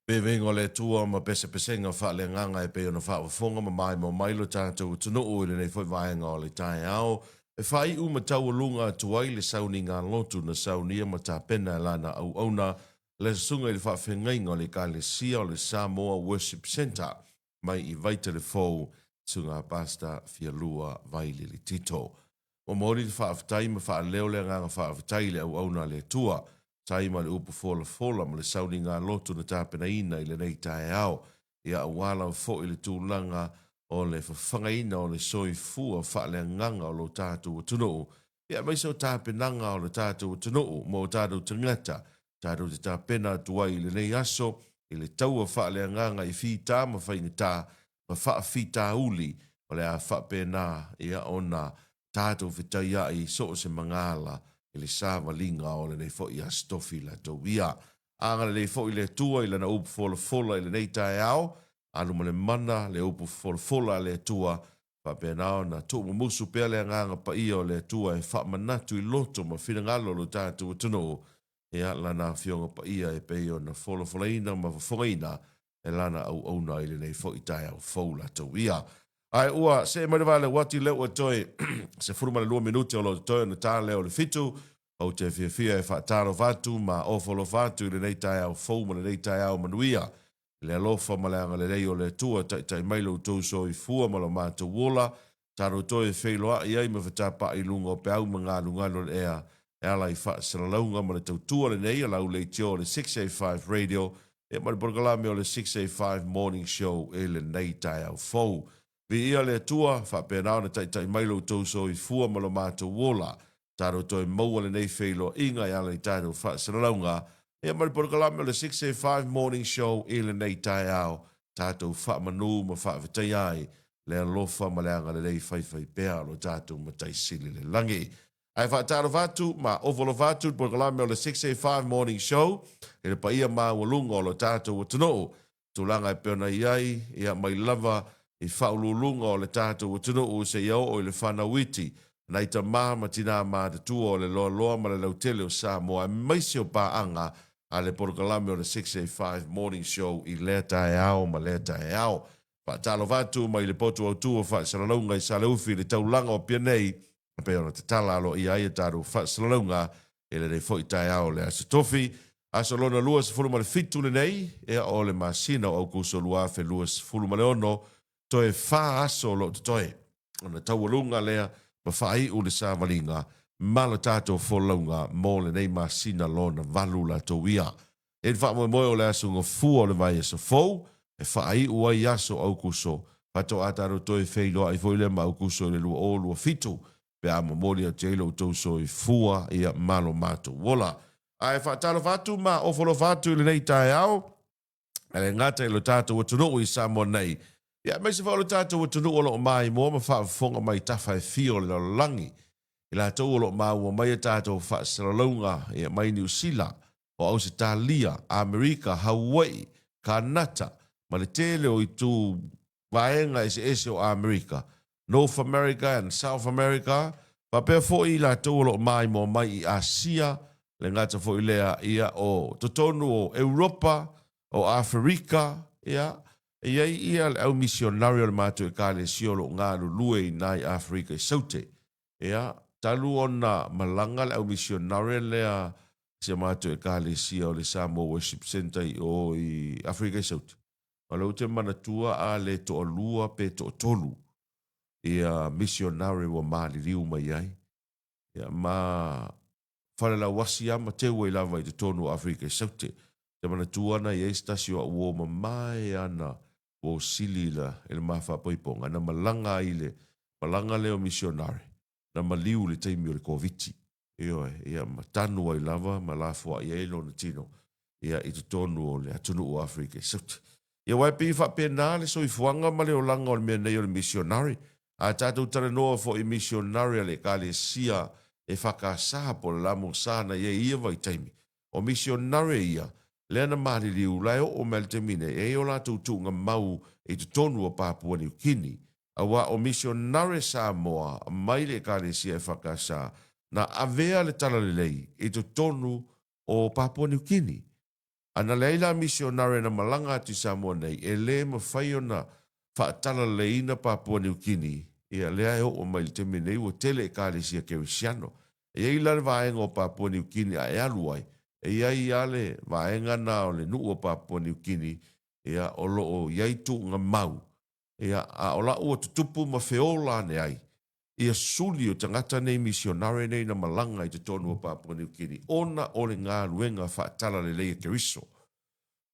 Veveiga o le Atua ma pesepesega faaleagaga e pei ona faafofoga ma maimoa mai lo tatou atunuu i lenei foi vaega o le taeao, e faaiu ma taualuga atu ai le sauniga lotu na saunia ma tapena e lana auauna le Susuga i le Faafeagaiga o le Ekalesia o le Samoa Worship Centre mai i Vaitele Fou, Susuga Pastor Fialua Vailele Tito. Momoli le faafetai ma faaleo le agaga faafetai i le auauna a le Atua, tai ma le upu folafola ma le sauniga lotu na tapenaina i lenei taeao, ia aua lava foi le tulaga o le fafagaina o le soifua faaleagaga o lo tatou atunuu, ia aemaise o tapenaga o le tatou atunuu ma o tatou tagata, tatou te tapena atu ai i lenei aso i le taua faaleagaga i fita ma faigata ma faafitauli o le a faapena ia ona tatou fetaiai i so o se magala i le savaliga o lenei foi Aso Tofi latou ia. Agalelei foi le Atua i Lana upu folafola i lenei taeao, alu ma le mana le upu folafola a le Atua, faapena ona tuumumusu pea le Agaga Paia o le Atua e faamanatu i loto ma finagalo o lo tatou atunuu, ia Lana Afioga Paia e pei ona folafolaina ma fofogaina e Lana auauna i lenei foi taeao fou latou ia. Ae ua see mai le vale uati lea ua toe 12 minute o lo o totoe ona ta lea o le fitu. Ou te fiafia e faatalofa atu ma ofo alofa atu i lenei taeao fou ma lenei taeao manuia. I le alofa ma le agalelei o le Atua, taitai mai lo outou soifua ma lo matou ola, tatou toe feiloai ai ma fetapaai i luga o peau ma galugalu o le ea e ala i faasalalauga ma le tautua lenei a lau leitio o le 685 Radio ia ma le polokalame o le 685 Morning Show i lenei taeao fou. Viia le Atua, faapena ona taitai mai lo outou soifua ma lo matou ola. Tatou toe maua lenei feiloaiga e ala i tatou faasalalauga ia ma le polokalame o le 685 Morning Show i lenei taeao, tatou faamanu ma faafetaia ai le alofa ma le agalelei faifaipea o lo tatou Matai Sili i le Lagi. Ae faatalofa atu ma ofo alofa atu i le polokalame o le 685 Morning Show i le paia maualuga o lo tatou atunuu, tulaga e pei ona i ai, ia, mai lava i faauluuluga o le tatou atunuu seia oo i le fanau iti, nai tama ma tinā matutua o le loaloa ma le lautele o Samoa aemaise o paaga a le polokalame o le 685 Morning Show i lea taeao ma lea taeao. Faatalofa atu mai le potu autu o faasalalauga i Saleufi i le taulaga o Apia nei, e pei ona tatala aloaia ai a tatou faasalalauga i lenei foi taeao o le Aso Tofi, aso lona 27 lenei, ia, o le masina o Aokuso 2026, toe fa aso o lo o totoe ona taualuga lea ma faaiu le savaliga ma le tatou folauga mo lenei masina lona valu latou ia. I le faamoemoe o le aso Gafua o le vaiaso fou e faaiu ai aso Aokuso, faatoa tatou toe feiloai foi lea ma Aokuso i le 2027 pe a momoli atu ai lo outou soifua ia ma lo matou ola. Ae faatalofa atu ma ofo alofa atu i lenei taeao, e le gata i lo tatou atunuu i Samoa nei, ia aemaise foi o lo tatou atunuu o lo o maimoa ma faafofoga mai tafa e fia o le lalolagi. I latou o lo o maua mai a tatou faasalalauga ia mai Niu Sila, o Ausetalia, Amerika, Hauaii, Kanata, ma le tele o itu vaega eseese o Amerika, North America and South America, faapea foi i latou o lo o maimoa mai i Asia, le gata foi lea ia o totonu o Europa, o Aferika, ia, e i ai ia le au misionari o le matou Ekalesia o lo o galulue i ina i Aferika i Saute. Ia, talu ona malaga le au misionare lea i si a matou Ekalesia o le Samoa Worship Centre i o i Aferika i Saute, o lea ou te manatua a le toalua pe toatolu ia misionare ua maliliu mai ai, ia, ma falelauasi lava ma teu ai lava i totonu o Aferika i Saute. Te manatua na i ai se tasi o au uo mamae ana uo sili i le ma faapoipoga, na malaga ai i le malaga lea o misionare, na maliu i le taimi o le Koviti. Ioe, ia ma tanu ai lava ma lafoai ai lona tino ia i totonu o le atunuu o Aferika i Saute. Ia aua e pei e faapena le soifuaga ma le olaga o le mea nei o le misionare. A tatou talanoa foi i misionare a le Ekalesia EFKS po o le Lamosa na i ai i ia vaitaimi, o misionare ia lea na maliliu la e oo mai i le taimi nei, e i ai o latou tuugamau i totonu o Papua Niu Kini. Aua o misionare Samoa mai le Ekalesia EFKS na avea le Talalelei i totonu o Papua Niu Kini. A na leai la misionare na malaga atu i Samoa nei, e le mafai ona faatalaleiina Papua Niu Kini, ia lea e oo mai i le taimi nei ua tele Ekalesia Kerisiano. E i ai la le vaega o Papua Niu Kini a e alu ai, e i ai lava le vaega na o le nuu o Papua Niu Kini, ia o lo o i ai tuuga mau, ia a o la ua tutupu ma feola ane ai ia suli o tagata nei misionare nei na malaga i totonu o Papua Niu Kini ona o le galuega faatalalelei a Keriso.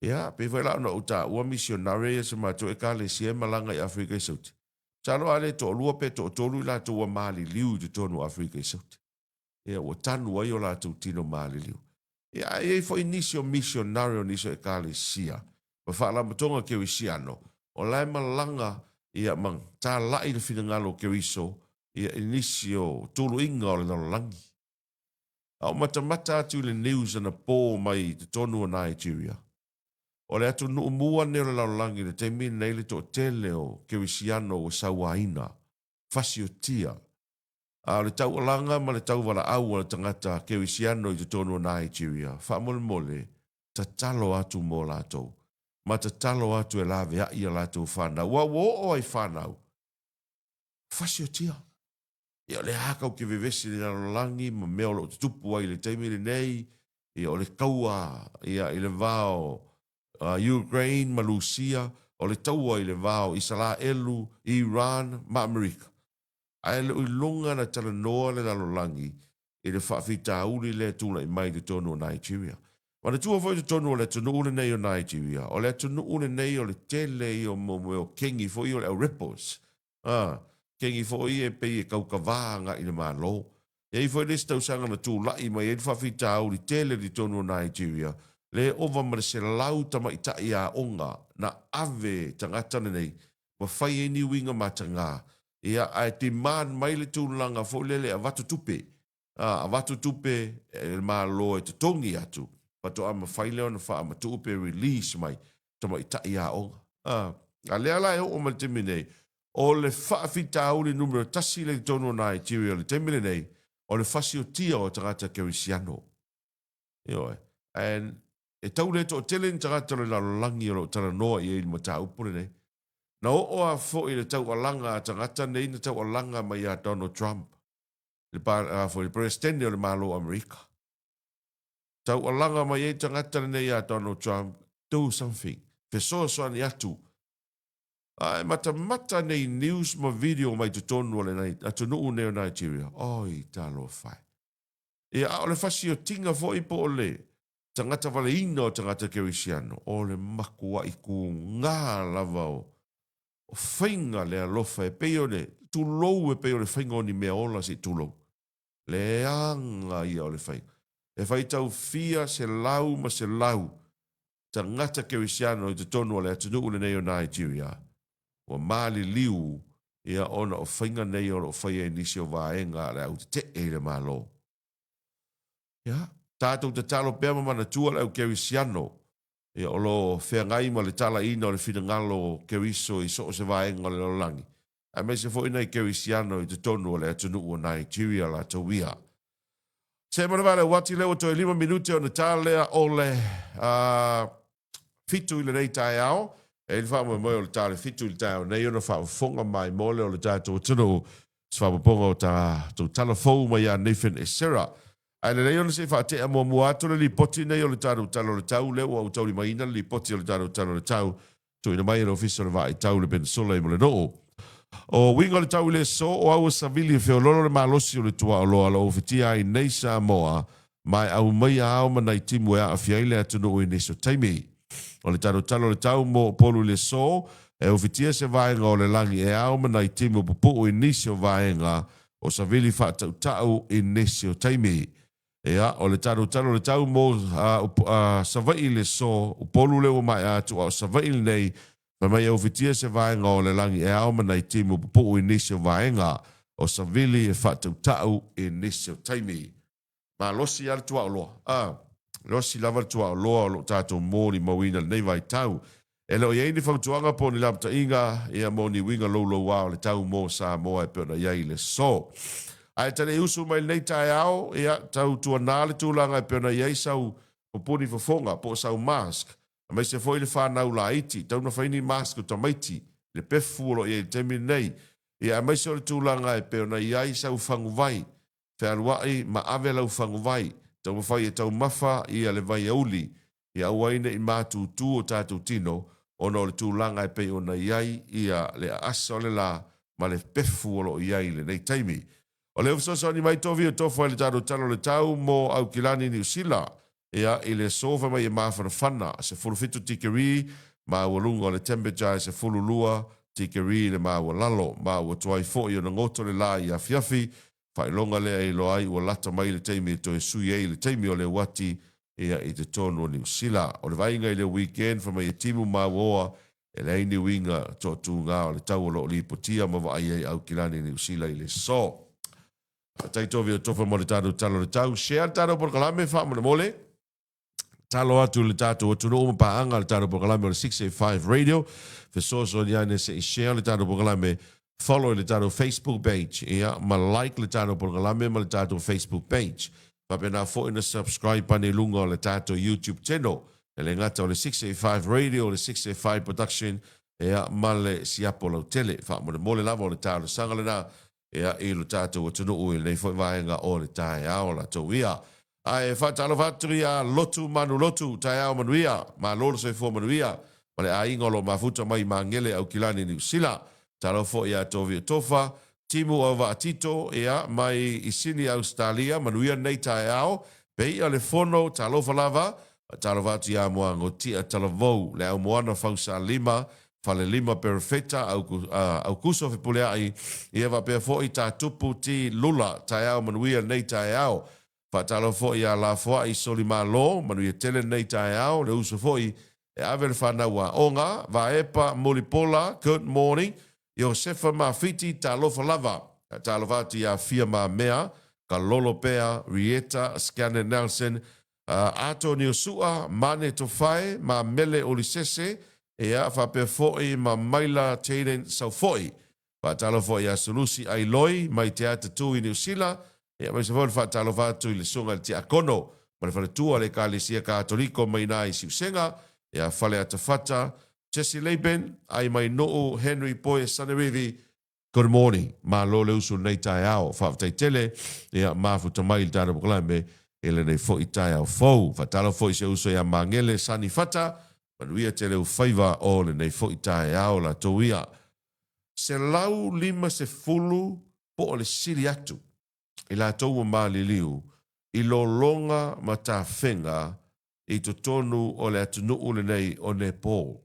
Ia, pei foi la ona ou taua misionare ia sa matou Ekalesia e malaga i Aferika i Saute. Masalo a le toalua pe toatolu i latou ua maliliu i totonu o Aferika i Saute. Ia, ua tanu ai o latou tino maliliu. Ia, ae i ai foi nisi o misionare o nisi o Ekalesia ma faalapotopotoga kerisiano o la e malaga ia ma talai le finagalo o Keriso ia i nisi o tuluiga o le lalolagi. A o matamata atu i le news anapo mai i totonu o Nigeria, o le atunuu mua lenei o le lalolagi i le taimi lenei le toatele o kerisiano ua sauaina, fasiotia. A o le taualaga ma le tauvalaau a le tagata kerisiano i totonu o Nigeria, faamolemole, tatalo atu mo latou, ma tatalo atu e laveai a latou fanau, aua ua oo lava i fanau, fasiotia. Ia o lea lava tatou te vevesi i le lalolagi ma mea o lo o tutupu ai i le taimi lenei, ia o le taua ia i le va o Ukraine ma Lusia, o le taua i le va o Isaraelu, Iran ma Amerika. Ae le o iloga na talanoa le lalolagi i le faafitauli lea e tulai mai i totonu o Nigeria. Manatua foi i totonu o le atunuu lenei o Nigeria, o le atunuu lenei o le tele ia o mea o kengi foi ia o le au rebels, a, kengi foi ia e pei e taukava agai i le Malo. E i ai foi le isi tausaga na tulai mai ai le faafitauli tele i totonu o Nigeria, lea e ova ma le 100 tamaitai aoga na ave tagata lenei ma fai ai ni uiga mataga, ia, ae demand mai le tulaga foi lele e avatu tupe, a, avatu tupe e le Malo e totogi atu, faatoa mafai lea ona faamatuu pe release mai tamaitai aoga. A, a lea la e oo mai le taimi nei, o le faafitauli numera tasi lea i totonu o Nigeria i le taimi lenei, o le fasiotia o tagata kerisiano. Ioe. And e tau le toatele ni tagata o le lalolagi o lo o talanoa i ai i le mataupu lenei. Na oo lava foi i le taualaga a tagata nei na taualaga mai ia Donald Trump, le, a foi, le Peresetene o le Malo o Amerika. Taualaga mai ai tagata lenei ia Donald Trump, do something, fesoasoani atu. Ae matamata nei news ma video mai totonu o le atunuu nei o Nigeria, oi talofa e. Ia, a o le fasiotiga foi po o le tagata valeina o tagata kerisiano, o le makuaʻi kūgā lava o faiga le alofa e pei o le tulou e pei o le faiga o ni mea ola se i tulou. Leaga ia o le faiga. E faitau fia selau ma selau tagata kerisiano i totonu o le atunuu lenei o Nigeria ua maliliu ia ona o faiga nei o lo o faia e nisi o vaega a le au tetee i le Malo. Ia, tatou tatalo pea ma manatua le au kerisiano ia o lo o feagai ma le talaina o le finagalo o Keriso i so o se vaega o le lalolagi, aemaise foi nai kerisiano i totonu o le atunuu o Nigeria latou ia. Se ma le vale uati lea ua toe 5 minute ona ta lea o le 7 i lenei taeao. E i ai le faamoemoe o le ta le 7 i le taeao nei ona faafofoga mai mo le o le tatou atunuu se faaopoopoga o tatou tala fou mai ia Nathan Esera. Ae lelei ona se i faatea muamua atu le lipoti nei o le tatou Tala o le Tau, lea ua ou taulimaina le lipoti o le tatou Tala o le Tau tuuina mai e le Ofisa o le Vaai Tau i le Peninsula i Mulinuu. O uiga o le tau i le aso, o au e savili e feololo le malosi o le tuaoloa o lo o fitia ai nei Samoa ma e aumaia ao ma nai timu e aafia ai le atunuu i nisi o taimi. O le talotalo o le tau mo Upolu i le aso, e ufitia se vaega o le lagi e ao ma nai timu pupuu i nisi o vaega o savili faatautau i nisi o taimi. Ea, o le talotalo o le tau mo Savaii i le aso, Upolu lea ua maea atu a o Savaii lenei, fai mai e ufitia se vaega o le lagi e ao ma nai timu pupuu i nisi o vaega o savili e faatautau i nisi o taimi. Malosi lava le tuaoloa. A, losi lava le tuaoloa o lo o tatou molimauina i lenei vaitau. E le o i ai ni fautuaga po o ni lapataiga ia mo ni uiga loulouā o le tau mo Samoa e pei ona i ai i le aso. Ae ta le i usu mai i lenei taeao, ia, tautuanā le tulaga e pei ona i ai sau. Pupuni fofoga po o sau mask, aemaise foi le fanau laiti, tau na fai ni mask o tamaiti, le pefu o lo o i ai i le taimi lenei. Ia aemaise o le tulaga e pei ona i ai sau faguvai, fealuai ma ave lau faguvai, taumafai e taumafa ia le vaiauli, ia aua ai ne i matutu o tatou tino ona o le tulaga e pei ona i ai ia le aasa o le la ma le pefu o lo o i ai i lenei taimi. O lea ua fesoasoani mai Tovi o Tofa i le tatou Tala o le Tau mo Aukilani Niu Sila. Ia, i le aso fai mai e mafanafana, 17 tikeri, maualuga o le temperature e 12 tikeri le maualalo, ma ua tuai foi ona goto le la i afiafi, faailoga lea e iloa ai ua lata mai le taimi e toe sui ai le taimi o le uati ia i totonu o Niu Sila. O le vaaiga i le weekend fai mai e timu mauoa E leai ni uiga toatuga o le tau o lo o lipotia ma vaai ai Aukilani Niu Sila i le aso. Faafetai Tovi o Tofa mo le tatou tala o le tau. Share le tatou polokalame faamolemole. Talo atu i le tatou atunuu ma paaga le tatou polokalame o le 685 Radio. Fesoasoani ane se i share le tatou polokalame. Follow i le tatou Facebook page ia ma like le tatou polokalame ma le tatou Facebook page. Faapena foi ona subscribe ane i luga o le tatou YouTube channel. E le gata o le 685 Radio, o le 685 Production, ia ma le siapo lautele. Faamolemole lava o le talosaga lena ia i lo tatou atunuu i lenei foi vaega o le taeao latou ia. Ae faatalofa atu ia Lotu Manulotu, taeao manuia, malo le soifua manuia ma le aiga o lo o mafuta mai i Magele, Aukilani, Niu Sila. Talofa foi ia Tovio Tofa, Timu Auvaa Tito, ia, mai i Sini Ausetalia, manuia lenei taeao, pei'a le fono, talofa lava, faatalofa atu ia Moagotia Talavou, le Aumoana Fausalima, Falelima Perofeta, Aukuso Fepulea'i, ia faapea foi Tatupu T. Lula, taeao manuia lenei taeao. Faatalofa foi ia Lafoai Solimalo, manuia tele lenei taeao, le uso foi e ave le fanau aoga, Vaepa Mulipola, good morning, Iosefa Mafiti, talofa lava. Faatalofa atu ia Fia Mamea, Kalolo Pea, Rieta Scanlan Nelson, Ato Niosua, Mane Tofae, Mamele Olisese, ia faapea foi ma Maila Jayden Saufoi. Faatalofa foi ia Sulusi Ailoi mai Te Ata Tu i Niu Sila, ia aemaise foi le faatalofa atu i le Susuga i le Tiakono ma le Faletua o le Ekalesia Katoliko mai ina i Siusega, ia Faleata Fata, Jesse Laban, ai mai Nuu, Henry Poe Sanerivi, Good morning. Malo le usu lenei taeao. Faafetai tele ia mafuta mai i le tatou polokalame i lenei foi taeao fou. Faatalofa foi i si ou uso ia Magele Sani Fata, manuia tele u faiva o lenei foi taeao latou ia. 150 po o le sili atu i latou ua maliliu i lologa ma tafega i totonu o le atunuu lenei o Nepal.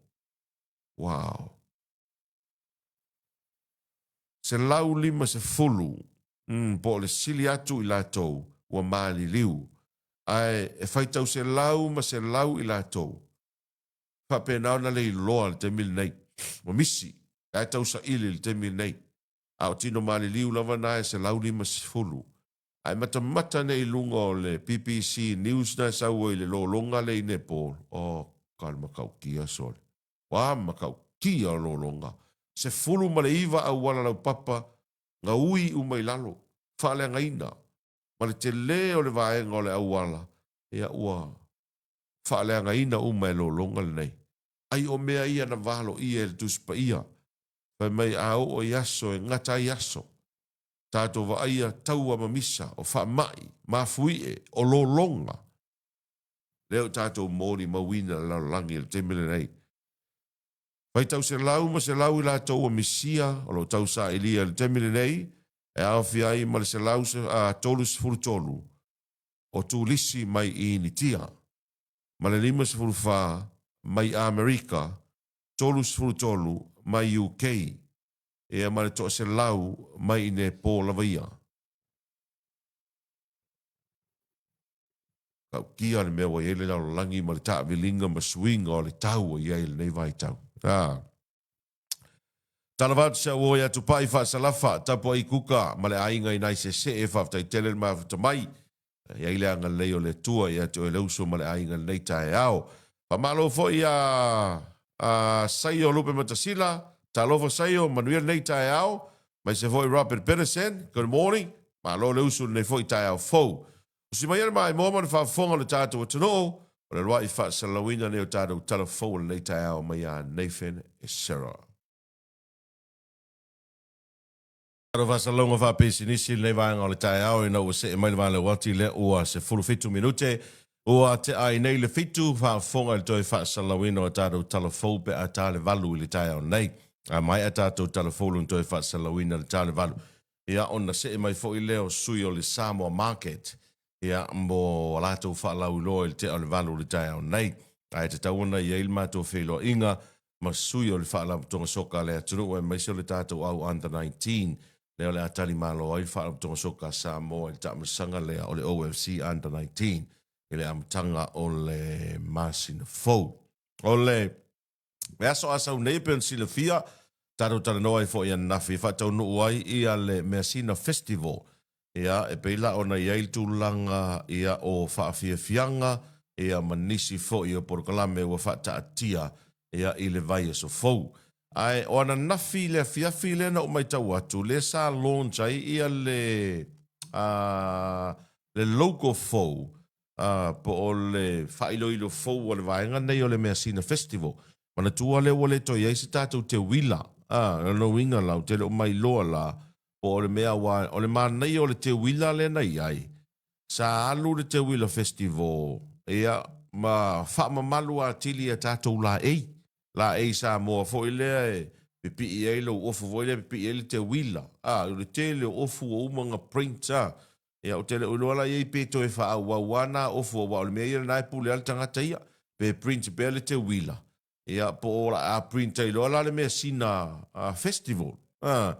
Wow. 150 mm po o le sili atu i latou ua maliliu, ae e faitau selau ma selau i latou faapena ona leiloa i le taimi lenei. Ua misi, la e tausaili i le taimi lenei, a o tino maliliu lava na e 150. Ae matamata nei i luga o le BBC News na e sau ai i le lologa lea i Nepal, oh ka le matautia sole. Ua matautia lologa. 19 auala laupapa gaui uma i lalo, faaleagaina, ma le tele o le vaega o le auala, ia ua faaleagaina uma e lologa lenei. Ai o mea ia na valoia e le Tusi Paia, fai mai a oo i aso e gata ai aso, tatou vaaia taua ma misa, o faamai, mafuie, o lologa, lea ua tatou molimauina le lalolagi i le taimi lenei. Faitau selau ma selau i latou ua misia o lo o tausailia i le taimi lenei, e aofia ai ma le 133 o turisi mai i Initia, ma le 54 mai Amerika, 33 mai UK, ia ma le toaselau mai i Nepal lava ia. Tautia le mea ua i ai le lalolagi ma le taaviliga ma suiga o le tau ua i ai i lenei vaitau. A. Tala atu se auo ia Tupai Faasalafa, Tapuai Kuka ma le aiga i Naisesee, faafetai tele le mafuta mai. E i ai le agalelei o le Atua ia te oe le uso ma le aiga i lenei taeao. Faamalo foi ia a Saio Lupe Matasila, talofa Saio, manuia lenei taeao. Maise foi Robert Peterson, good morning. Malo le uso i lenei foi taeao fou. Usi mai le maimoa ma le faafofoga o le tatou atunuu. O le uluai faasalalauina lenei o tatou tala fou o lenei taeao mai ia Nathan Esera. Tatou faasalalauga faapisinisi i lenei vaega o le taeao ina ua see mai le valeuati lea ua 17 minute ua tea ai nei le fitu faafofoga i le toe faasalalauina o tatou tala fou pe a ta le valu i le taeao nei. A maea tatou tala fou lona toe faasalalauina i le ta le valu, ia ona see mai foi lea o sui o le Samoa Market ia, mo a latou faalauiloa i le tea o le valu i le taeao nei. Ae tatau ona i ai le matou feiloaiga ma sui o le Faalapotopotoga Soka a le atunuu aemaise o le tatou au Under 19, lea o le a talimalo ai le Faalapotopotoga Soka a Samoa i le taamilosaga lea o le OFC Under 19 i le amataga o le masina fou. O le aso a sau nei e pei ona silafia, tatou talanoa ai foi ananafi e faataunuu ai ia le Measina Festival. Ia, e pei la ona i ai le tulaga ia o faafiafiaga ia ma nisi foi o polokalame ua faataatia ia i le vaiaso fou. Ae o ananafi i le afiafi lea na ou matau atu, lea sa launch ai ia le a le logo fou a po o le faailoilo fou a le vaega nei o le Measina Festival. Manatua lea ua le toe i ai se tatou teuila, a, o lona uiga la, ou te le o mailoa la po o le mea aua o le manaia o le teuila lea na i ai, sa alu le teuila festival ia ma faamamalu atili i a tatou laei, laei Samoa foi lea e pipii ai lou ofu foi lea e pipii ai le teuila, a, o le tele o ofu ua uma ona print, a. Ia, ou te le o iloa la i ai pe toe faaauau lava na ofu aua o le mea ia lena e pule lava le tagata ia, pe print pea le teuila, ia po o le a print ai loa la le measina festival. A,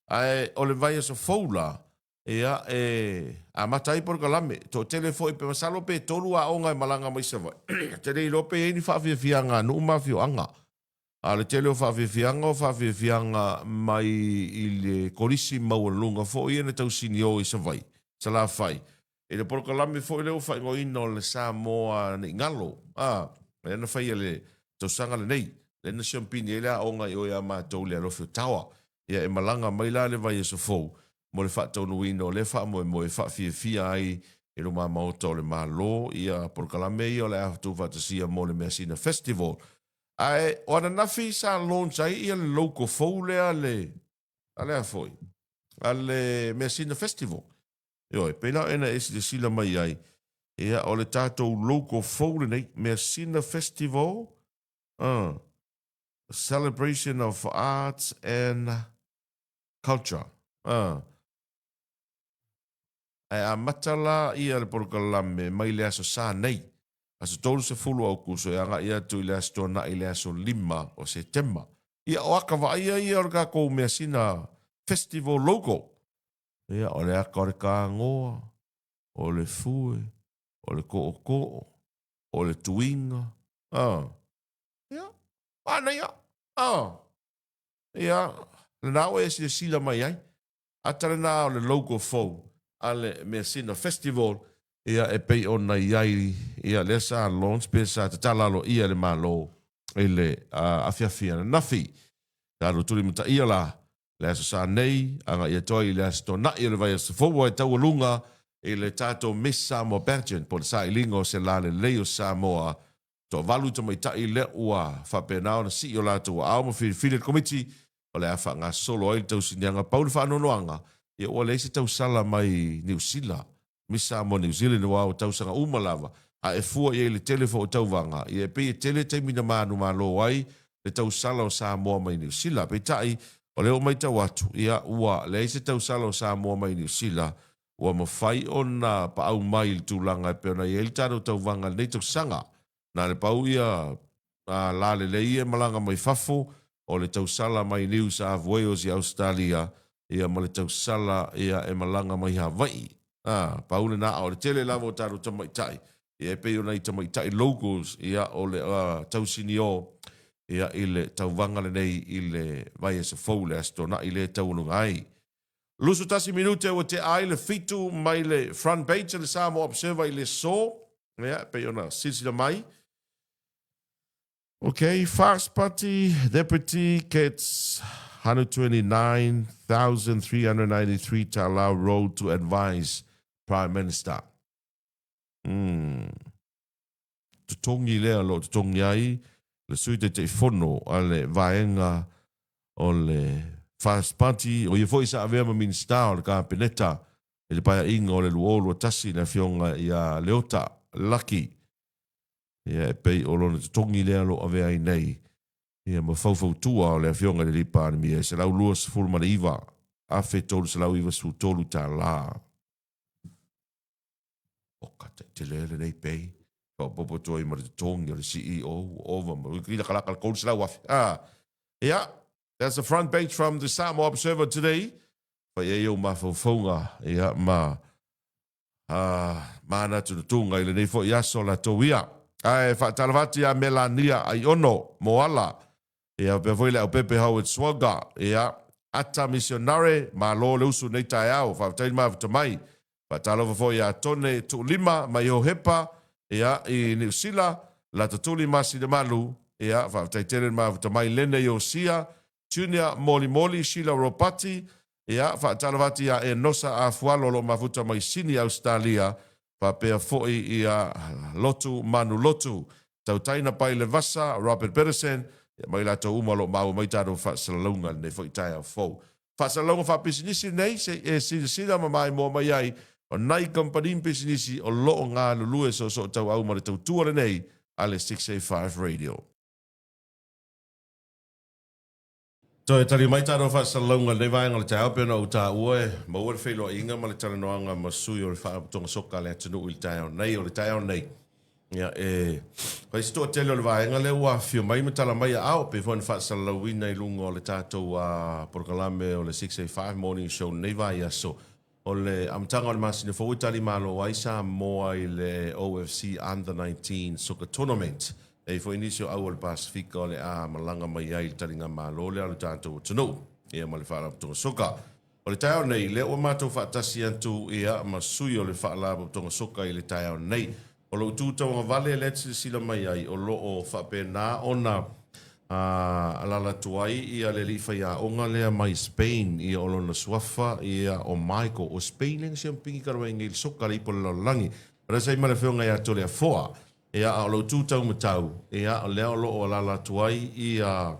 ae o le vaiaso fou la, ia e amata ai polokalame. Toatele foi pe masalo pe tolu aoga e malaga mai Savaii. Ou te le iloa pe i ai ni faafiafiaga a nuu ma afioaga. A o le tele o faafiafiaga o faafiafiaga mai i le kolisi maualuluga foi ia na tausinio i Savaii, Salafai, i le polokalame foi lea ua faaigoaina o le Samoa Nei Galo, a, lea na faia i le tausaga lenei, lea na siampini ai le aoga i o ia matou i le Alofi o Tawa. Ia e malaga mai la le vaiaso fou mo le faataunuuina o lea faamoemoe e faafiafia ai i luma maota o le Malo ia polokalame ia o le a tuufaatasia mo le Measina Festival. Ae o ananafi sa launch ai ia le logo fou lea a le, a le a foi? A le Measina Festival. Ioe, pei la ona e silasila mai ai, ia o le tatou logo fou lenei, Measina Festival, Celebration of Arts and Culture. Ae amata la ia le polokalame mai le Aso Sa nei, aso 30 o Aokuso e agai atu i le Aso Toonai i le aso 5 o Setema. Ia o aka vaaia ia o le tatou measina festival logo. Ia o le aka o le kāgoa, o le fue, o le tootoo, o le tuiga, a. Ia, manaia, a. Ia, lena ua e silasila mai ai. Ata lena o le logo fou a le Measina Festival, ia e pei ona i ai ia lea sa launch pe sa tatala aloaia e le Malo i le afiafi ananafi. Sa alu tulimataia la le Aso Sa nei agai atu ai i le Aso Toonai o le vaiaso fou e taualuga i le tatou Miss Samoa Pageant po o le sailiga o se lalelei o Samoa. Toavalu tamaitai lea ua faapena ona sii o latou aao ma filifili e le Komiti o le a faagasolo ai le tausiniaga. Pau le faanoanoaga, ia ua leai se tausala mai Niu Sila, Miss Samoa New Zealand aua ua tausaga uma lava, a e fua i ai i le tele foi o tauvaga, ia e pei e tele taimi na manumalo ai le tausala o Samoa mai Niu Sila. Peitai, o lea ua matau atu, ia ua leai se tausala o Samoa mai Niu Sila ua mafai ona paau mai i le tulaga e pei ona i ai le tatou tauvaga i lenei tausaga. Na le pau ia la lelei ia e malaga mai fafo, o le tausala mai New South Wales i Ausetalia, ia ma le tausala ia e malaga mai Havaii. A, pau lena, a o le tele lava o tatou tamaitai, ia e pei o nai tamaitai locals, ia o le tausinio ia i le tauvaga lenei i le vaiaso fou, le Aso Toonai lea e taualuga ai. 21 minute ua tea ai le fitu mai le front page o le Samoa Observer i le aso, ia, e pei ona silasila mai. Ok, Fast Party Deputy gets 129,393 talau road to advise Prime Minister. Mm. totogi lea o lo o totogi ai le Sui Taitaifono a le Vaega o le First Party, o ia foi sa avea ma Minisita o le Kapeneta i le Paeaiga o le 2021, le Afioga ia Leota Laki. Ia, e pei o lona totogi lea o lo o avea ai nei ia ma faufautua o le Afioga i le Alii Palemia e $129,393 tala. Oka taitele lenei pei. Faaopoopo atu ai ma le totogi o le CEO ua ova ma lakalaka le $300,000. Ah, yeah, that's the front page from the Samoa Observer today. Fai ai ou mafaufauga ia ma manatunatuga i lenei foi aso latou ia. Ae faatalofa atu ia Melania Aiono Moala, ia faapea foi le Aupepe Howard Swaga, ia Ata Misionare, malo le usu nei taeao, faafetai le mafuta mai. Faatalofa foi ia Tone Tuulima mai Hohepa, ia i Niu Sila, Latatuli Masinamalu, ia faafetai tele le mafuta mai Lene Iosia, Junior Molimoli, Sheila Ropati, Ia, faatalofa atu ia Enosa Afualo o lo o mafuta mai Sini, Ausetalia, faapea foi ia Lotu Manulotu, Tautaina Pailevasa, Robert Peterson, ia ma i latou uma o lo o maua mai tatou faasalalauga i lenei foi taeao fou. Faasalalauga faapisinisi nei se i e silasila ma maimoa mai ai o nai kamupani ma pisinisi o lo o galulue soosootauau ma le tautua lenei a le 685 Radio. Toe tali mai tatou faasalalauga i lenei vaega o le taeao pei ona ou taua e maua le feiloaiga ma le talanoaga ma sui o le Faalapotopotoga Soka a le atunuu i le taeao nei. O le taeao nei, ia e fai se toatele o le vaega lea ua afifio mai ma tala mai aao pei foi ona faasalalauina i luga o le tatou polokalame o le 685 Morning Show i lenei vaiaso. O le amataga o le masina fou e tali malo ai Samoa i le OFC Under 19 Soccer Tournament. E i ai foi nisi o au o le Pasefika o le a malaga mai ai i le taligamalo lea a lo tatou atunuu ia ma le Faalapotopotoga Soka. O le taeao nei, lea ua matou faatasi atu ia ma sui o le Faalapotopotoga Soka i le taeao nei. O lou tu tauagavale lea e te silasila mai ai, o lo o faapena ona alaala atu ai ia le alii faiaoga lea mai Spain, ia o lona suafa ia o Michael. O Spain lea na siamupigi talu ai nei i le soka le ipu o le lalolagi. O lea sa i ma le afioga ia Toleafoa, ia a o lou tu taumatau, ia o lea o lo o alaala atu ai ia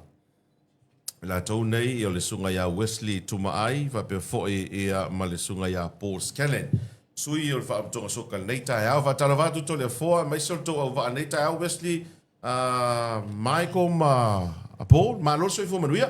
latou nei, ia o le susuga ia Wesley Tumaai faapea foi ia ma le susuga ia Paul Scanlan, sui o le Faalapotopotoga Soka i lenei taeao. Faatalofa atu Toleafoa aemaise o le tou auvaa i lenei taeao Wesley, Michael ma Paul, malo le soifua manuia.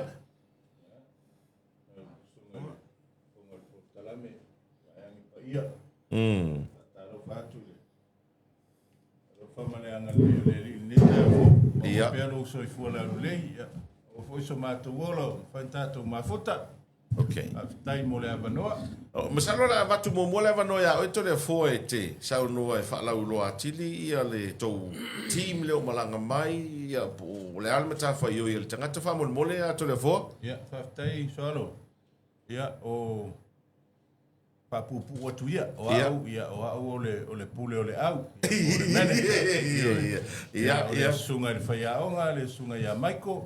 Alofa ma le agalelei o le Alii i lenei taeao fou. Maua pea lou soifua laulelei, ia maua foi so matou ola ua mafai ona tatou mafuta. Okay. Faafetai mo le avanoa. Oh, masalo o le a avatu muamua le avanoa ia oe Toleafoa e te saunoa e faalauiloa atili ia le tou team lea ua malaga mai, ia po o le a le matafaioi a le tagata faamolemole ia Toleafoa. Ia, faafetai Soalo. Ia, o faapuupuu atu ia, o au, ia, o au o le, o le pule o le au, ia, o le manager. Ia, o le susuga i le faiaoga, le susuga ia Michael.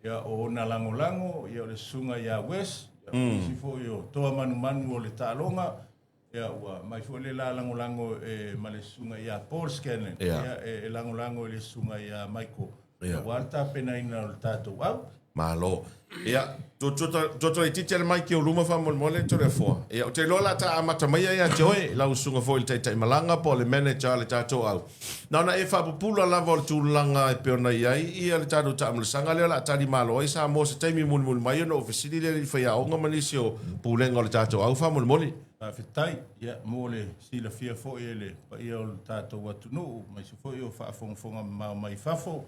Ia, o ona lagolago, ia, o le susuga ia Wes, ia, o nisi foi o toa manumanu o le taaloga, ia, ua mai foi le la lagolago e, ma le susuga ia Paul Scanlon, ia, e, e lagolago i le susuga ia Michael, aua le tapenaina o le tatou au. Malo. Ia, tuatua laitiiti le mic i ou luma faamolemole Toleafoa. Ia, ou te iloa o le a ta amata maia ia te oe, lau susuga foi i le taitaimalaga po o le manager a le tatou au. Na ona e faapupula lava o le tulaga e pei ona i ai ia le tatou taamilosaga lea o le a tali malo ai Samoa se taimi mulimuli mai ona ou fesili lea i faiaoga ma nisi o pulega o le tatou au faamolemole. Faafetai, ia, mo le silafia foi e le paia o le tatou atunuu, aemaise foi o faafogafoga mamao mai fafo.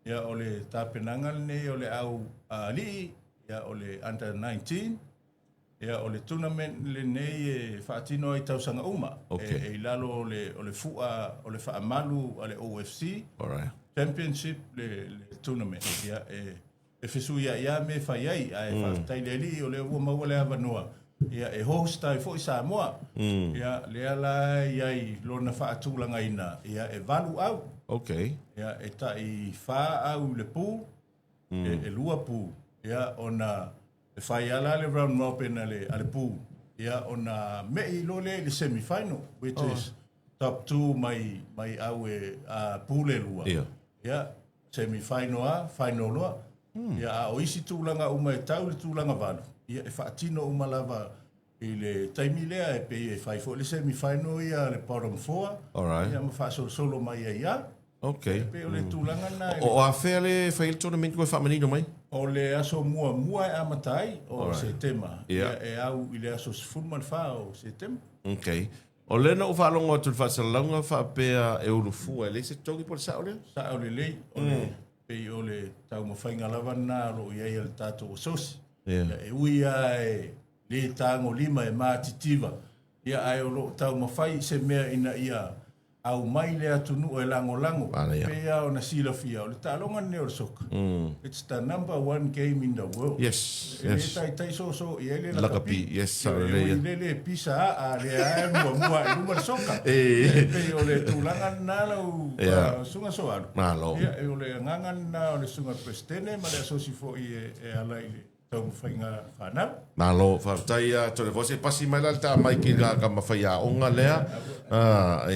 Ia, o le tapenaga lenei o le au alii, ia, o le Under 19, ia, o le tournament lenei e faatino ai tausaga uma. Okay. E, e i lalo o le, o le fua o le faamalu a le OFC Alright. Championship le, le tournament. Ia, e, e fesuiai lava mea e fai ai, ae faafetai i le Alii o lea ua maua le avanoa, ia, e host ai foi Samoa. Ia, lea la e i ai lona faatulagaina, ia, e valu au. Okay. Ia, e tai fa au i le pool, e, e lua pool, ia, ona e fai lava la le round robin a le, a le pool, ia, ona me'i loa lea i le semi final, which is. Top 2 mai mai au e a pule lua. Ia. Ia, semi final a, final loa. Ia, a o isi tulaga uma e tau i le tulaga valu, ia e faatino uma lava i le taimi lea e pei e fai foi le semi final ia le bottom four. Alright. Ia ma faasolosolo mai ai a. Okay. E pei o le tulaga lena. O afea le fai ai le tournament koe faamanino mai? O le aso muamua e amata ai o Setema. Ia. Ia e au i le aso 14 o Setema. Okay. O lea na ou faalogo atu i le faasalalauga faapea e ulufua e leai se totogi po o le sao lea? Sao lelei, o le, pei o le taumafaiga lava lena o lo o i ai a le tatou asosi. Ia. E ui lava e le tagolima e matitiva, ia ae o lo o taumafai se mea ina ia aumai le atunuu e lagolago. Manaia. E pei lava ona silafia, o le taaloga lenei o le soka, it's the number one game in the world. Yes, E le yes. taitai soosoo i ai le Lakapi, lakapi. yes, Ioe, sao lelei, e ui le le pisa a, a lea lava e muamua i luma le soka. Eh. E pei o le tulaga lena lau Yeah. susuga Soalu. Malo. Ia, e o le agaga lena o le susuga Peresetene ma le asosi foi e ala i le taumafaiga fanau. Malo, faafetai ia Tony Voice. E pasi mai la le ta Mike i la ka mawhaiaonga lea.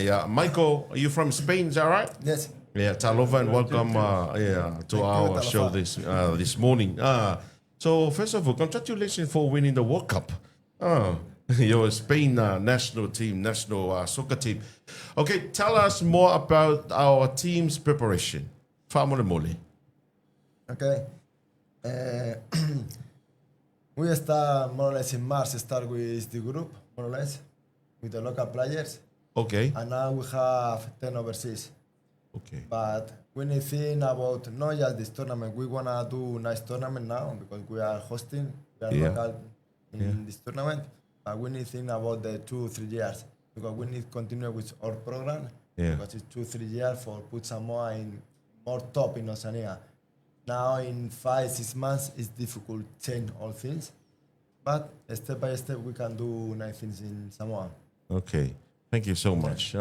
Yeah. Michael, are you from Spain, is that right? Yes. Yeah, talofa and welcome yeah, to Thank you, our talofa. show this morning. So first of all, congratulations for winning the World Cup. Your Spain national team, national soccer team. Okay, tell us more about our team's preparation. Fa'amolemole. Okay. We start more or less in March, start with the group, more or less, with the local players. Okay. And now we have 10 overseas. Okay. But we need think about not just this tournament. We want to do nice tournament now because we are hosting, we are Yeah. local in Yeah. this tournament. But we need think about the 2-3 years because we need continue with our program. Yeah. Because it's 2-3 years for put Samoa in more top in Oceania. Now in 5-6 months it's difficult to change all things, but step by step we can do nice things in Samoa. Okay. Thank you so much.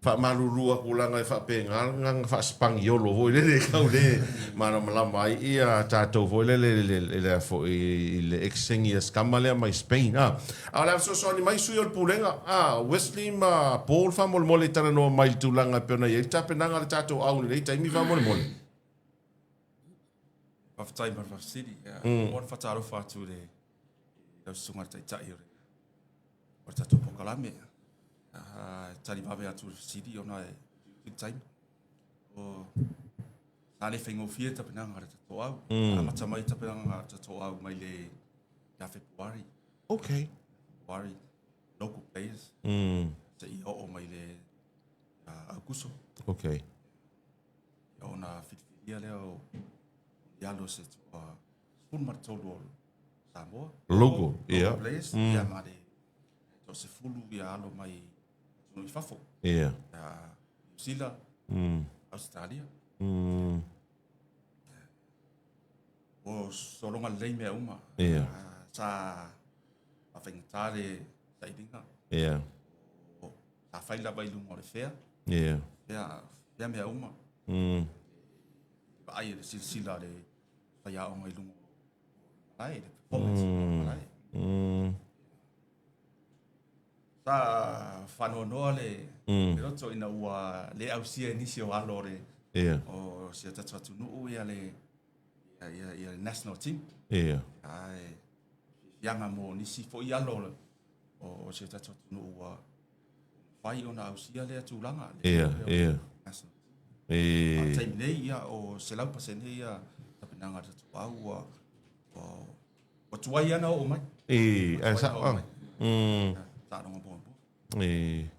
Faamalulu aku langa e faapega langa faaspangiolo foi lele kau le malamalama ai ia tatou foi lele le le foi i le exengi a skama lea mai Spain. A o le a fesoasoani mai sui o le pulega Wesley ma Paul faamolemole i talanoa mai i le tulaga e pei ona i ai le tapenaga a le tatou au i lenei taimi faamolemole. Faafetai ma le faafesili. Mo le faatalofa atu i le lau susuga i le Taitai o le o le tatou polokalame. E tali vave atu i le fesili ona e utiuti le taimi. O, sa le faigofie le tapenaga a le tatou au. Amata mai le tapenaga a le tatou au mai le ia Fepuari. Okay. Fepuari, local players. Seia oo mai le Aukuso. Okay. Ia ona filifilia lea o ni alo se toa 13 o Samoa. Local, yeah. Players, ia ma le toa sefulu ia alo mai atunuu i fafo. Yeah. Ia New Zealand, Australia. O sologa lelei mea uma. Yeah. Sa faafaigata le sailiga. Yeah. O, sa fai lava i luga o le fea. Yeah. Fea, fea mea uma. Vaai e le silasila a le faiaoga i luga o le malae, le performance o le malae. Sa faanoanoa le loto ina ua le ausia e nisi o alo o le Yeah. o si o tatou atunuu ia le ia, ia le national team. Yeah. Ae fiafiaga mo nisi foi alo o si o tatou atunuu ua mafai ona ausia lea tulaga. Le, Yeah, le yeah. national team. E, A taimi nei ia o 100% ia tapenaga a le tatou au ua ua ua tuai ana oo mai. E, Ua e tuai sa, ana oo mai. Taaloga muamua. E,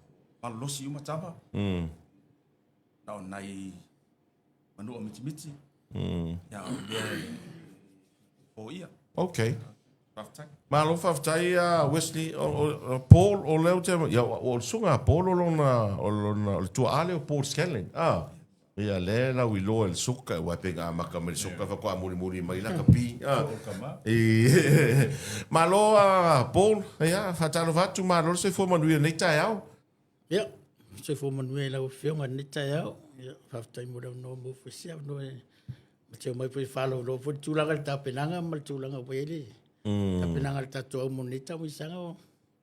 Malolosi uma tama. Na o nai manua mitimiti. Ia o mea e foia. Okay. Faafetai. Malo faafetai a Wesley o Paul o lea ou te ia o le susuga a Paul o lona o lona o le tuaa lea o Paul Scanlon. Ah. Ia lea lau iloa i le soka aua e pei ona amata mai le soka faatoa mulimuli mai lakapi. Ah. E malo a Paul, ia faatalofa atu malo le soifua manuia i lenei taeao. Ia, soifua manuia i lau Afioga i lenei taeao. Ia, faafetai mo le avanoa mo foi se avanoa e mateu mai foi e faalauiloa foi le tulaga i le tapenaga ma le tulaga ua i ai le tapenaga a le tatou au mo lenei tauisaga.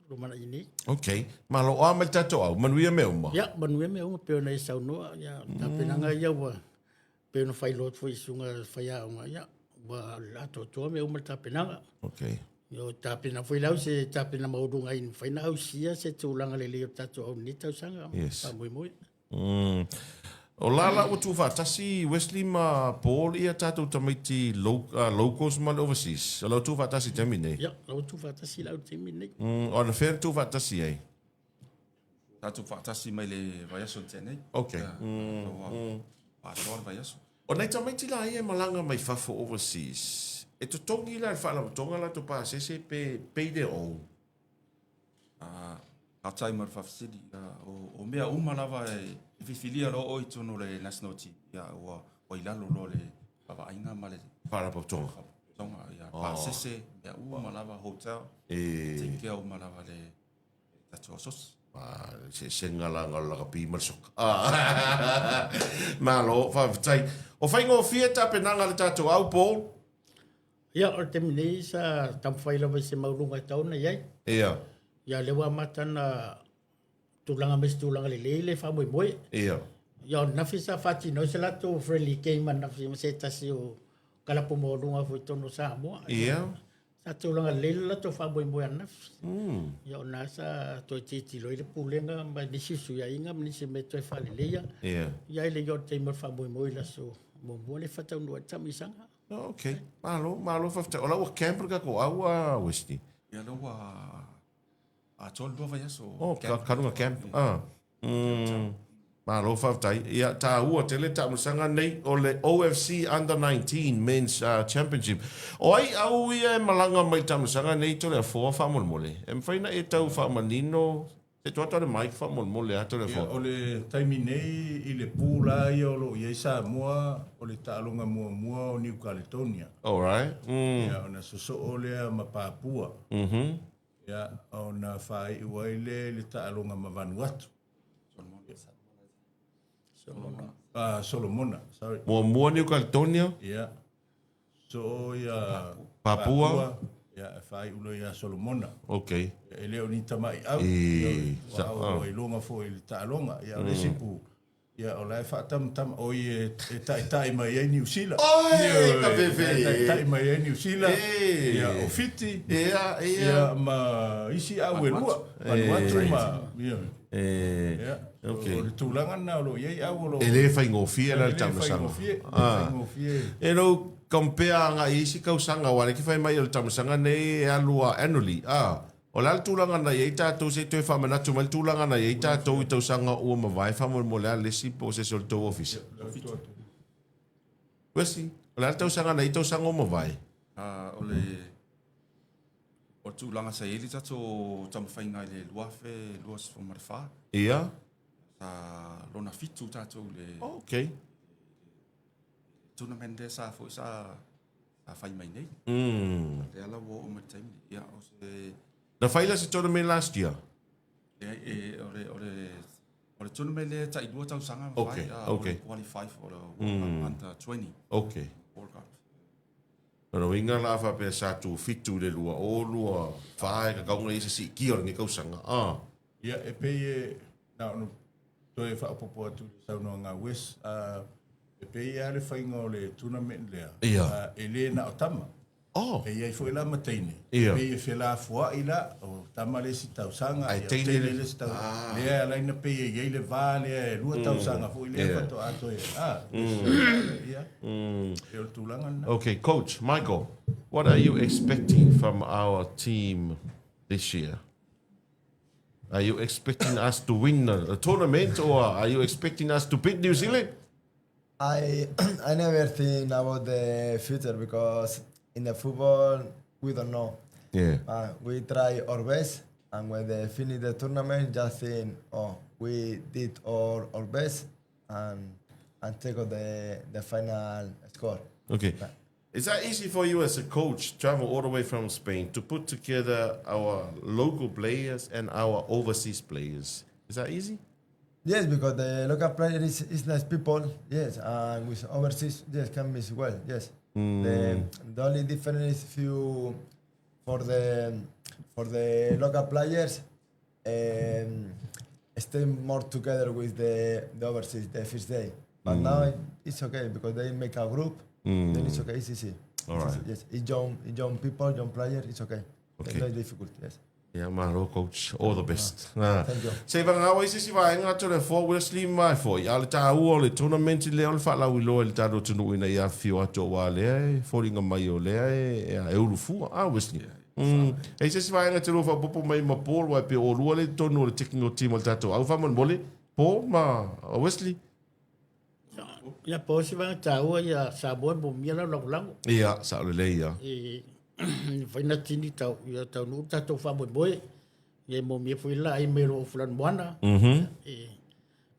lumanai nei. Ok. Malo, o a mai le tatou au, manuia mea uma. Ia, manuia mea uma pei ona e saunoa, ia, tapenaga ia ua pei ona failoa atu foi i susuga faiaoga, ia, ua atoatoa mea uma le tapenaga. Ok. Ia, o tapena foi lau se tapena maualuga ina mafai ona ausia se tulaga lelei o le tatou au i lenei tausaga. Yes. Faamoemoe. O la la ua tuufaatasi Wesley ma Paul ia tatou tamaiti locals ma le overseas. O la ua tuufaatasi i le taimi nei. Ia, la ua tuufaatasi la i le taimi nei. O anafea na tuufaatasi ai? Sa tuufaatasi mai le vaiaso na tea nei. Ok. Ia, ua atoa le vaiaso. O nai tamaiti la ia e malaga mai fafo overseas, e totogi la e le Faalapotopotoga latou pasese pe pay their own? Faafetai mo le faafesili. O mea uma lava e filifilia loa oe i totonu o le national team, ia ua i lalo loa o le vaavaaiga ma le Faalapotopotoga. Faalapotopotoga, ia pasese, mea uma lava, hotel, take care uma lava le tatou asosi. Le eseesega la o le lakapi ma le soka. Malo, faafetai. O faigofie tapenaga a le tatou au, Paul? Ia, o le taimi nei sa taumafai lava i se maualuga e tatau ona i ai. Ia. Ia, lea ua amata ona tulaga mai se tulaga lelei le faamoemoe. Ia. Ia, o ananafi sa faatino ai se latou friendly game ananafi ma se tasi o kalapu maualuga foi i totonu o Samoa. Ia. Sa tulaga lelei le latou faamoemoe ananafi. Ia, o lena sa toe tilotilo ai le Pulega ma nisi fesuiaiga ma nisi mea toe faaleleia. Ia. Ia, e le i oo i le taimi o le faamoemoe i le aso muamua lea e faataunuu ai le taamilosaga. Oh, ok. Malo, malo faafetai. O la ua camp le tatou au a Wesley. Ia lea ua atoa le 2 vaiaso. Oh, kaluga camp. Ah. Malo faafetai. Ia taua tele taamilosaga nei o le OFC Under 19 Men's Championship. O ai au ia e malaga mai i le taamilosaga nei Toleafoa faamolemole? E mafai ona e tau faamanino Se tuu atu le mic faamolemole atu le Ia, o le taimi nei i le pool lava ia o lo o i ai Samoa, o le taaloga muamua o New Caledonia. Alright. Ia, ona sosoo lea ma Papua. Ia, ona faaiu ai lea i le taaloga ma Vanuatu. Solomona. Ah, Solomona, sorry. Muamua New Caledonia. Ia. Soo ia Papua. Ia, e faaiu loa ia Solomona. Ok. E le o ni tamaiau. E, Ua au ua iloga foi i le taaloga. Ia, o le isi pu, ia, o la e faatamatama, o i e taitai mai ai Niu Sila. Oi, ka fefe. E taitai mai ai Niu Sila. E. Ia, o Fiti. Ia, ia. Ia, ma isi au e lua. Vanuatu ma, ia. E. Ia. Ok. O le tulaga lena o lo o i ai au o lo o. E le faigofie la le E le taamilosaga. faigofie, e le faigofie. E lou compare agai i isi tausaga aua lea e te fai mai o le taamilosaga nei e alu a annually a. O le a le tulaga na i ai tatou se i toe faamanatu mai le tulaga na i ai tatou i tausaga ua mavae faamolemole a le isi po o se isi o le tou ofisa. Wesley, o le a le tausaga na i ai tausaga ua mavae? O le O le tulaga sa i ai le tatou taumafaiga i le 2024. Ia. Sa lona fitu tatou i le Ok. tournament lea sa foi sa sa fai mai nei. Lea la ua oo mai le taimi nei. Ia, o se Na fai la se tournament last year? Leai, e, o le, o le, o le tournament lea e tailua tausaga ma Ok, fai, ok. o le qualify for the World Cup under 20. Ok. World Cup. Lona uiga la a faapea sa tu fitu i le 2024 e kakau ona ia se siitia o lenei tausaga. A. Ia, e pei e, na ona toe faaopoopo atu i le saunoaga a Wes, a, e pei lava le faiga o le tournament lea, Ia. a, e le na o tama. Oh. E i ai foi la ma teine. Ia. E pei e felafoai la, o tama le isi tausaga, Ae ia, o teine teine le- le isi tausaga. Ah. Lea e ala ai ona pei e i ai le va lea e lua tausaga foi lea Ia. faatoa toe, a, ia. E o le tulaga lena. Okay, coach Michael, what are you expecting from our team this year? Are you expecting us to win the tournament or are you expecting us to beat New Zealand? I never think about the future because in the football we don't know. Yeah. We try our best, and when they finish the tournament, just think, oh, we did our best, and take out the final score. Okay. But Is that easy for you as a coach, travel all the way from Spain, to put together our local players and our overseas players? Is that easy? Yes, because the local player is nice people, yes, and with overseas, yes, can be as well, yes. The only difference is few for the For the local players, um, stay more together with the, the overseas the first day. But now it's okay because they make a group. Then it's okay. It's easy. All It's right. easy, Yes, it's young, it's young people, young player. It's okay. Okay. It's not difficult. Yes. Ia, malo coach. All the best. Ah. Thank you. Se i vagau ai se isi vaega atu le foa Wesley ma e foi. A o le taua o le tournament lea o le faalauiloa i le tatou atunuu ina ia afifio atu aua lea e foliga mai o lea e, e ulufua. Ah, Wesley. Mm. E i se isi vaega e te lua faaopoopo mai ma Paul aua e pei o oulua lea i totonu o le technical team o le tatou au faamolemole. Paul ma Wesley. Ia po o se vaega taua ia Samoa e momia lau lagolago. Ia, sao lelei ia. E mafai ona tini tau ia taunuu le tatou faamoemoe. Ia e momia foi la ai mai o loo fulani moana. E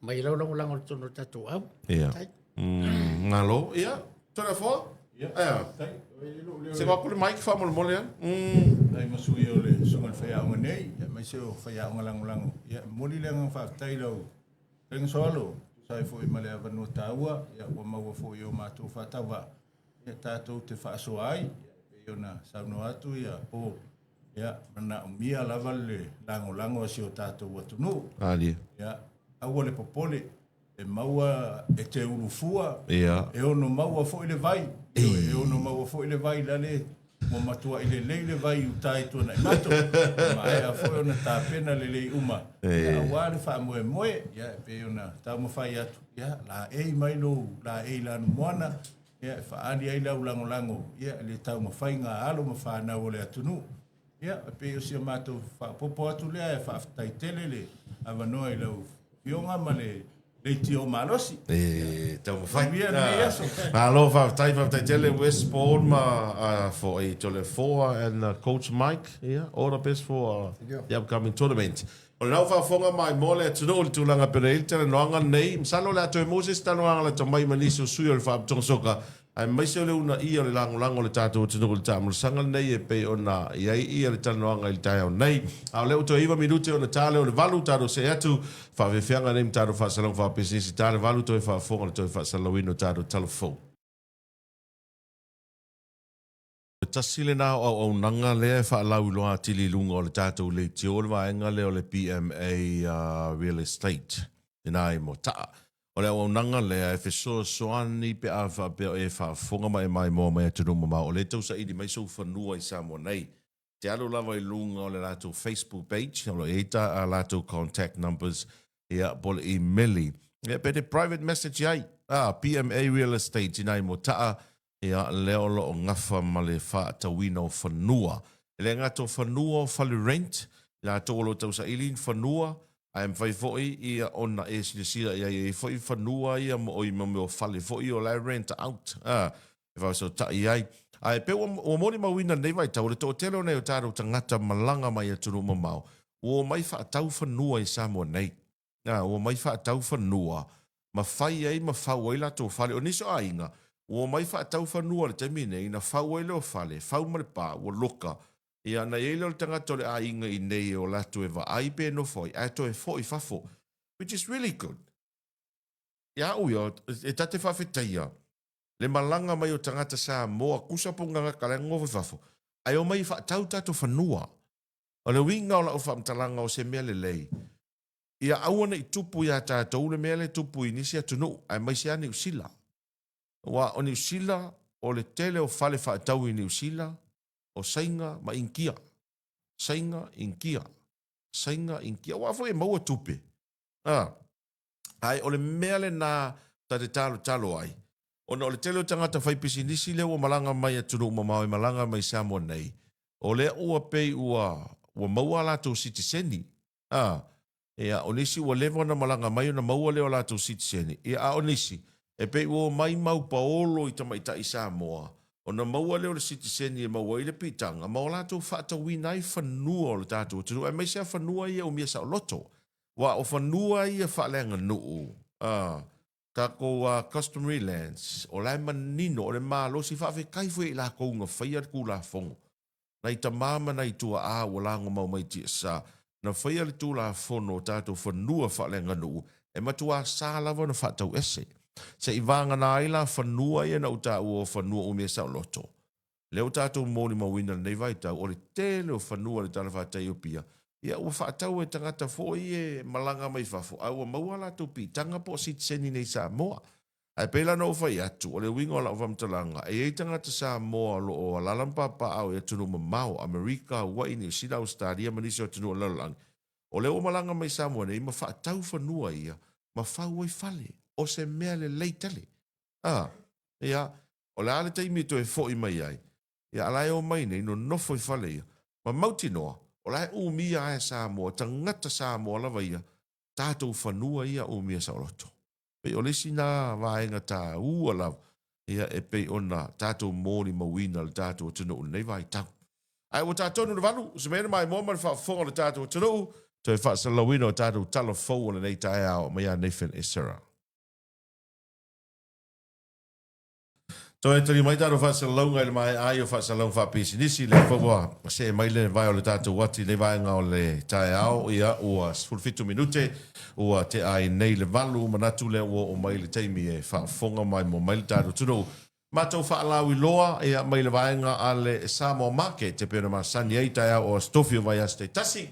mai lau lagolago i totonu o le tatou au. Ia. Faafetai. Mm, malo. Ia, Toleafoa? Ia, Ia. faafetai. Oi, lou leo Se vaku le mic faamolemole a. Mm. Nai ma sui o le susuga i le faiaoga nei, aemaise o faiaoga lagolago. Ia, e momoli le agaga faafetai i lau Fetalaiga Soalo, tusa ai foi ma le avanoa taua, ia, ua maua foi i o matou faatauvaa, ia, tatou te faasoa ai, ia, e pei ona saunoa atu ia Paul, ia, manaomia lava le lagolago a si o tatou atunuu. Alia. Ia, aua le popole, e maua e te ulufua, Ia. e ono maua foi le vai, ioe, e ono maua foi le vai lale Ua matuai lelei le vai i uta i Tuanaimato, ua maea foi ona tapena lelei uma, ia, aua le faamoemoe, ia, e pei ona taumafai atu, ia, laei mai lou laei lanumoana, ia, e faaali ai lau lagolago, ia, i le taumafaiga a alo ma fanau o le atunuu. Ia, e pei o si a matou faaopoopo atu lea, e faafetai tele le avanoa i lau Afioga ma le leitio malosi. E taumafai. Manuia lenei aso. Malo, faafetai, faafetai tele Wes Paul ma foi Toleafoa and Coach Mike. Yeah, all the best for the upcoming tournament. O lena ua faafofoga mai mo le atunuu i le tulaga pele ai le talanoaga lenei. Masalo o le a toe maua se isi talanoaga lata mai ma nisi o sui o le Faalapotopotoga Soka aemaise o le uunaia o le lagolago o le tatou atunuu i le taamulasaga lenei e pei ona i ai ia le talanoaga i le taeao nei. A o lea ua toe iva minute ona ta lea o le valu, tatou see atu faafiafiaga nei ma tatou faasalalauga faapisinisi, ta le valu toe faafofoga le toe faasalalauina o tatou tala fou. Tasi lena o auaunaga lea e faalauiloa atili i luga o le tatou leitio, le vaega lea o le BMA Real Estate, ina i Motaa. O le auaunaga lea e fesoasoani pe a faapea o e faafofoga ma e maimoa mai atunuu mamao o lea e tausaili mai sou fanua i Samoa nei. Te alu lava i luga o le latou Facebook page, o lo o i ai ta a latou contact numbers, ia, po o le imeli. Ia, pe te private message i ai, a, BMA Real Estate ina i Motaa, ia, lea o lo o gafa ma le faatauina o fanua. E le gata o fanua o fale rent, i latou o lo o tausaili ni fanua, ae mafai foi ia ona e silasila i ai, e i ai foi fanua ia mo oi mo mea o fale foi o la e rent out, a, e faasootai ai. Ae pei ua, ua molimauina i lenei vaitau, o le toatele o nai o tatou tagata malaga mai atunuu mamao, ua omai faatau fanua i Samoa nei. Ā, ua omai faatau fanua, ma fai ai ma fau ai latou fale. O nisi o aiga, ua omai faatau fanua i le taimi nei, na fau ai lea o fale, fau ma le pā, ua loka. Ia, na i ai lea o le tagata o le aiga i inei e ola atu e vaai pe nofo ai, ae toe foi i fafo. Which is really good. Ia au ia, e ta te faafetaia le malaga mai o tagata Samoa, kusa po o gagaka la e nofo i fafo, ae omai e faatau tatou fanua. O le uiga o lau faamatalaga o se mea lelei, ia aua ne i tupu iā tatou le mea lea e tupu i nisi atunuu, aemaise lava Niu Sila. Aua o Niu Sila, o le tele o fale faatau i Niu Sila, o Saina ma Initia. Saina, Initia. Saina, Initia. Aua foi e maua tupe. A. Ae o le mea lena ta te talotalo ai, ona o le tele o tagata faipisinisi lea ua malaga mai atunuu mamao e malaga mai Samoa nei, o lea ua pei ua ua maua a latou sitiseni, a, ia, o nisi ua leva ona malaga mai ona maua lea o latou sitiseni, ia, a o nisi, e pei ua omai mau paolo i tamaitai Samoa, ona maua lea o le sitiseni e maua ai le piitaga ma o latou faatauina ai fanua o le tatou atunuu, aemaise lava fanua ia e umia saoloto. Aua o fanua ia faaleaganuu, a tatou customary lands, o la e manino, o le malosi, faafetai foi ia i latou na faia le Tulafono. Nai tama ma nai tuaa ua lagomau mai tiasa, na faia le Tulafono o tatou fanua faaleaganuu, e matuā sa lava ona faatauese. Seivagana ai la fanua ia na ou taua o fanua umia saoloto. Lea ua tatou molimauina i lenei vaitau, o le tele o fanua i le talafatai o Apia, ia ua faatau e tagata foi e malaga mai fafo, ae ua maua a latou piitaga po o sitiseni nei Samoa. Ae pei la ona ou fai atu, o le uiga o lau faamatalaga, e i ai tagata Samoa o lo o alaala ma papaaao i atunuu mamao, Amerika, Hawaii, Niu Sila, Ausetalia ma nisi o atunuu o le lalolagi, o lea ua malaga mai i Samoa nei ma faatau fanua ia ma fau ai fale. O se mea lelei tele. A, ia, o le a le taimi e toe foi mai ai? Ia, a la e omai nei, nonofo i fale ia, ma mautinoa, o la e umia lava e Samoa, tagata Samoa lava ia, tatou fanua ia umia saoloto. Pei o le isi na vaega taua lava, ia, e pei ona tatou molimauina le tatou atunuu i lenei vaitau. Ae ua ta tonu le valu, se mea le maimoa ma le faafofoga o le tatou atunuu, toe faasalalauina o tatou tala fou o lenei taeao mai ia Nathan Esera. Toe tali mai tatou faasalalauga i le maea ai o faasalalauga faapisinisi, lea foi ua see mai le vae o le tatou ati i lenei vaega o le taeao, ia ua 17 minute ua tea ai nei le valu, manatu lea ua oo mai le taimi e faafofoga maimoa mai le tatou atunuu. Matou faalauiloa ia mai le vaega a le Samoa Market e pei ona masani ai taeao o Aso Tofi o vaiaso taitasi.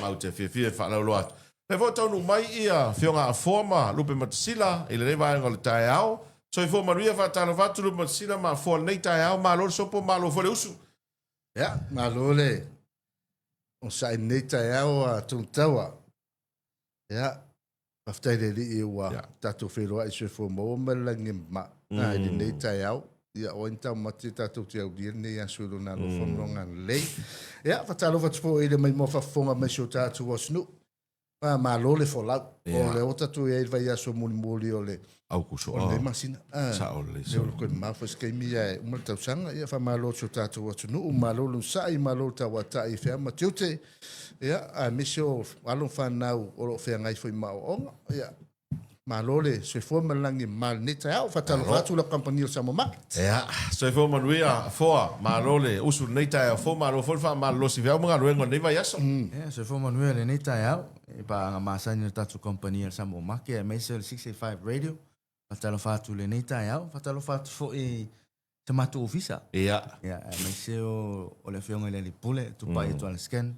Matou te fiafia e faalauiloa atu. Lea foi ua taunuu mai ia Afioga Afoa ma Lupematasila i lenei vaega o le taeao. Soifua manuia, faatalofa atu Lupematasila ma Afoa i lenei taeao. Malo le sopo, malo foi le usu. Ia, malo le onosai i lenei taeao a Tolutaua. Ia, faafetai i le Alii ua yeah. tatou feiloai soifua maua ma le lagi e mama mm. i lenei taeao. Ia, o ai ni taumate tatou te aulia lenei aso i lona alofa mm. ma lona agalelei. Ia, faatalofa atu foi i le maimoa faafofoga mai si o tatou atunuu. Malo le folau. Yeah. O lea ua tatou i ai i le vaiaso mulimuli o le Aukuso. O lenei masina. Ah, Sao lelei. Lea ua toe mamao foi se taimi ae uma le tausaga. Ia, faamalo i si o tatou atunuu, malo le onosai, malo le tauatai i feau ma tiute. Ia, aemaise o alo ma fanau o lo o feagai foi ma aoaoga. Ia, malo le soifua ma le lagi e mama i lenei taeao. Faatalofa atu la kamupani o le Samoa Market. Ia, soifua manuia Foa, malo le usu i lenei taeao fou, malo foi le faamalolosi i feau ma galuega o lenei vaiaso. Ia, soifua manuia i lenei taeao i paaga masani a le tatou kamupani a le Samoa Market aemaise o le 685 Radio. Faatalofa atu i lenei taeao, faatalofa atu foi i se matou ofisa. Ia. Ia, aemaise o, o le afioga i le Alii Pule, Tupai mm. Atuala Scan.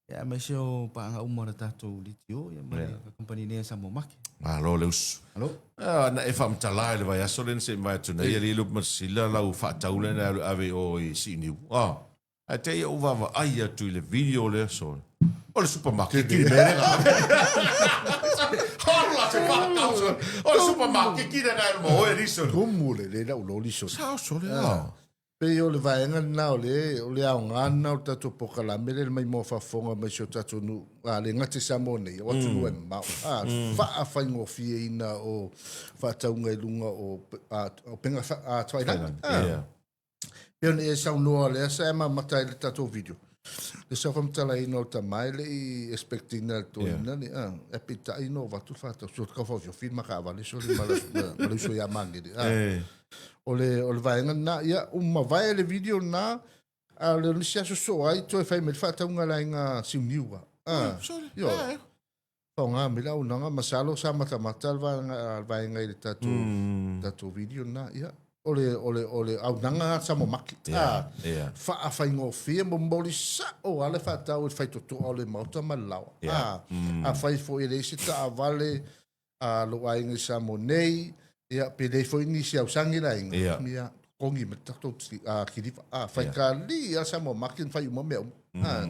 Ia, aemaise o paaga uma o le tatou DTO, ia, ma le yeah. kamupani nei a Samoa Market. Malo le usu. Malo. Ah, na e faamatala i le vaiaso lea na se'i mai atu nei, alii Lupematasila lau faatau lea na alu ave i o i Siuniu. Ah. Ae te i ou vaavaai atu i le video lea sole. O le supermarket ki le mea lea. Hola se whakau sole. O le supermarket ki le ngai mo oe ni sole. Tumu le le lau loli sole. Sao sole ah. Pei o le vaega lena o le, o le aoga lena o le tatou polokalame lea le maimoa faafofoga mai si o tatou nuu, a le gata i Samoa nei, o atunuu e mamao. A, faafaigofieina o faatauga i luga o, a, o pega a, tafailagi. A. Yeah. Pei ona e saunoa lea sa e mamata ai le tatou video. Le sa faamatalaina o le tama e le i expect ina le toeaina le a e peitai no avatu le faatau so tau faafiofi ma taavale sole ma le ma le uso ia Magele a. O le o le vaega lena ia ua mavae le video lena a o le nisi aso soo ai toe fai mai le faatauga a le aiga Siuniu a. A. Ioe. Faaaoga mai le auaunaga, masalo sa matamata le vaega, le vaega i le tatou, mm. tatou video lena. Ia, o le, o le, o le auaunaga a Samoa Market. Yeah, ah, yeah. Faafaigofie, momoli sao lava le faatau i le faitotoa o le maota ma le laoa. Yeah. Ah, mm. Afai foi e leai se taavale a lou aiga i Samoa nei, ia, pe leai foi nisi ausagi le aiga, Yeah. ia, totogi ma le tatou ah, kiliva. Ah, faikali lava Samoa Market na fai uma mea uma. Ah,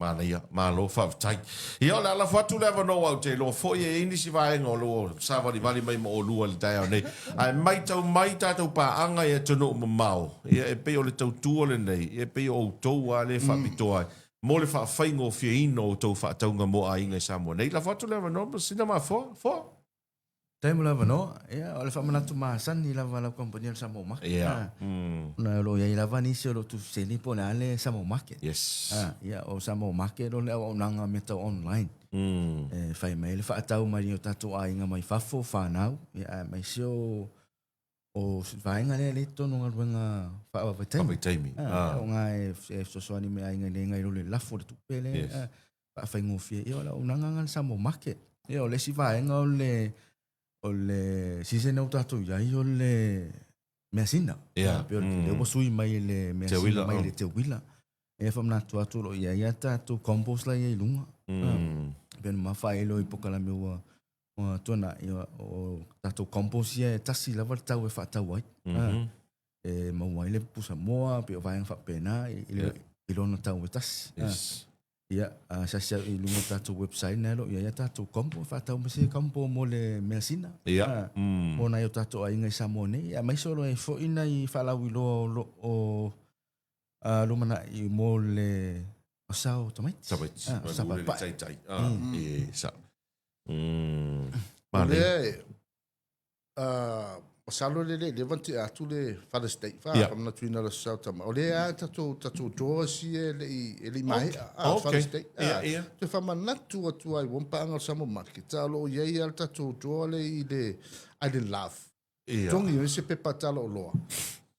Manaia, malo faafetai. Ia, o le a lafo atu le avanoa aua ou te iloa foi e i ai nisi vaega o lo o savalivali mai ma oulua i le taeao nei. Ae maitau mai tatou paaga i atunuu mamao, ia e pei o le tautua lenei, ia e pei o outou lava lea e faapitoa ai mo le faafaigofieina o outou faatauga mo aiga i Samoa nei. Lafo atu le avanoa ma sina mafoa. Foa. Faafetai mo le avanoa. Ia, o le faamanatu masani lava a lau kamupani o le Samoa Market. Ia. Ona o lo o i ai lava nisi o lo o tuufesili po o le a le Samoa Market. Yes. Ia, o Samoa Market o le auaunaga mea tau online. E fai mai ai le faatau mai o tatou aiga mai fafo, fanau, ia, aemaise o o vaega lea e leai totonu o galuega faavaitaimi. Faavaitaimi. O ga e fesoasoani mai aiga i le nai lo le lafo o le tupe lea. Yes. Faafaigofie. Ia, o le auaunaga lena a le Samoa Market. Ia, o le isi vaega o le, o le season lea ua tatou i ai o le measina. Pei o lea ua sui mai le measina mai le teuila. E faamanatu atu o lo o i ai a tatou combos la i ai i luga. Pei ona ma faailo i polokalame ua ua tuanai, o tatou combos ia e tasi lava le tau e faatau ai. E maua ai le pusa moa, pei o vaega faapena i lona tau e tasi. Ia, a siasi au i luga o le tatou website na e lo o i ai a tatou combo, e faatau mai se combo mo le measina. Mo nai o tatou aiga i Samoa nei, aemaise o lo o i ai foi nai faalauiloa o lo o lumanai mo le sao o tamaiti. Tamaiti. Ah, sa paepae. Taitai. Ah, e, sa. O lea, masalo le le leva ona tea atu le Father's Day, fa faamanatuina le Aso Sa o Tama. O lea lava tatou tatou drawers ia e le i e le i maea, Father's Day. Toe faamanatu atu ai ua paaga o le Samoa Market, a o lo o i ai lava le tatou drawer lea i le Island Love. Togi ai se pepa tala oloa,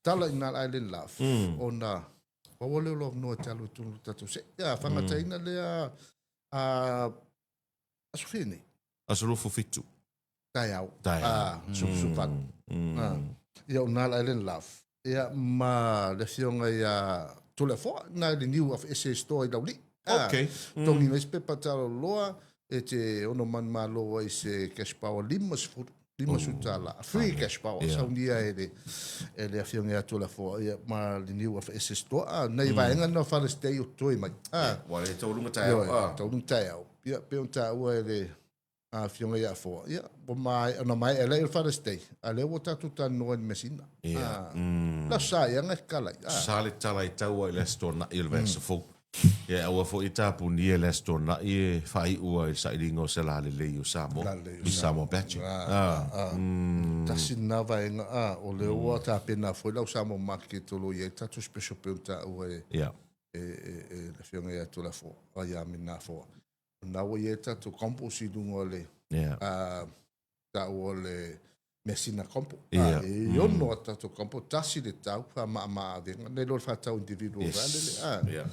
tala i ina le Island Love, ona pau lea o lou avanoa e te alu ai i totonu o le tatou se. Ia, faagataina lea aso fia nei? Aso 27. Taeao. Taeao. Ah, supu Ah. Ia o nā Island Love. Ia ma le afioga ia Toleafoa, na le niu of ese store i Laulii. Ah, okay. Togi mai se pepa talo loa e te ono manumalo ai se cash power 50 $50. Free cash power. Yeah. Saunia e le, e le afioga ia Toleafoa ia ma le niu of ese store. Ah, nei vaega na Father's Day o toe mai. Ah. Ua le tauluga taeao. Ah. Tauluga taeao. Ia, pe on taua e le Afioga ia Afoa, ia, ua maea, ona maea lea i le Father's Day, a lea ua tatou talanoa i le measina. Ia. La sa ia ngai tala i. Sa le tala i taua i le Aso Toonai o le vaiaso fou. Ia, aua foi e tapunia i le Aso Toonai e faaiu ai i le sailiga o se lalelei o Samoa, Miss Samoa Pageant. Tasi lena vaega, a, o lea ua tapena foi lau Samoa Market o lo o i ai tatou special pei ona taua e le Afioga ia Toleafoa, ia Amina Afoa. Na ua i ai tatou compost i luga o le taua o le measina compo. E ono a tatou compo, tasi le tau, faamaamaavega, nei lo le faatau individual yes. Vale,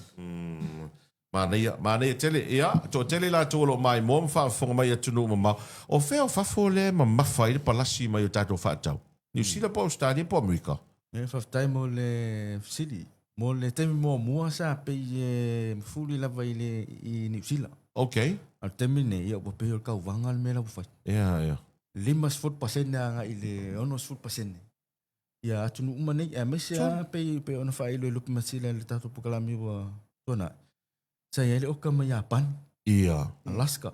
Manaia, manaia tele. Ia, toatele latou o lo o maimoa ma faafofoga mai i atunuu mamao. O fea o fafo lea e mamafa ai le palasi mai o tatou faatau? Niu Sila po o Ausetalia po o Amerika? E faafetai mo le fesili. Mo le taimi muamua sa pei e mafuli lava i le i Niu Sila. Okay. A o le taimi lenei, ia ua pei o le tauvaga le mea la ua fai. Ia, ia. 50% agai i le 60% ia atunuu uma nei, aemaise lava pei pei ona faailo e Lupe Masila i le tatou polokalame ua tuanai. Sa i ai le oka mai Iapani. Ia. Alaska.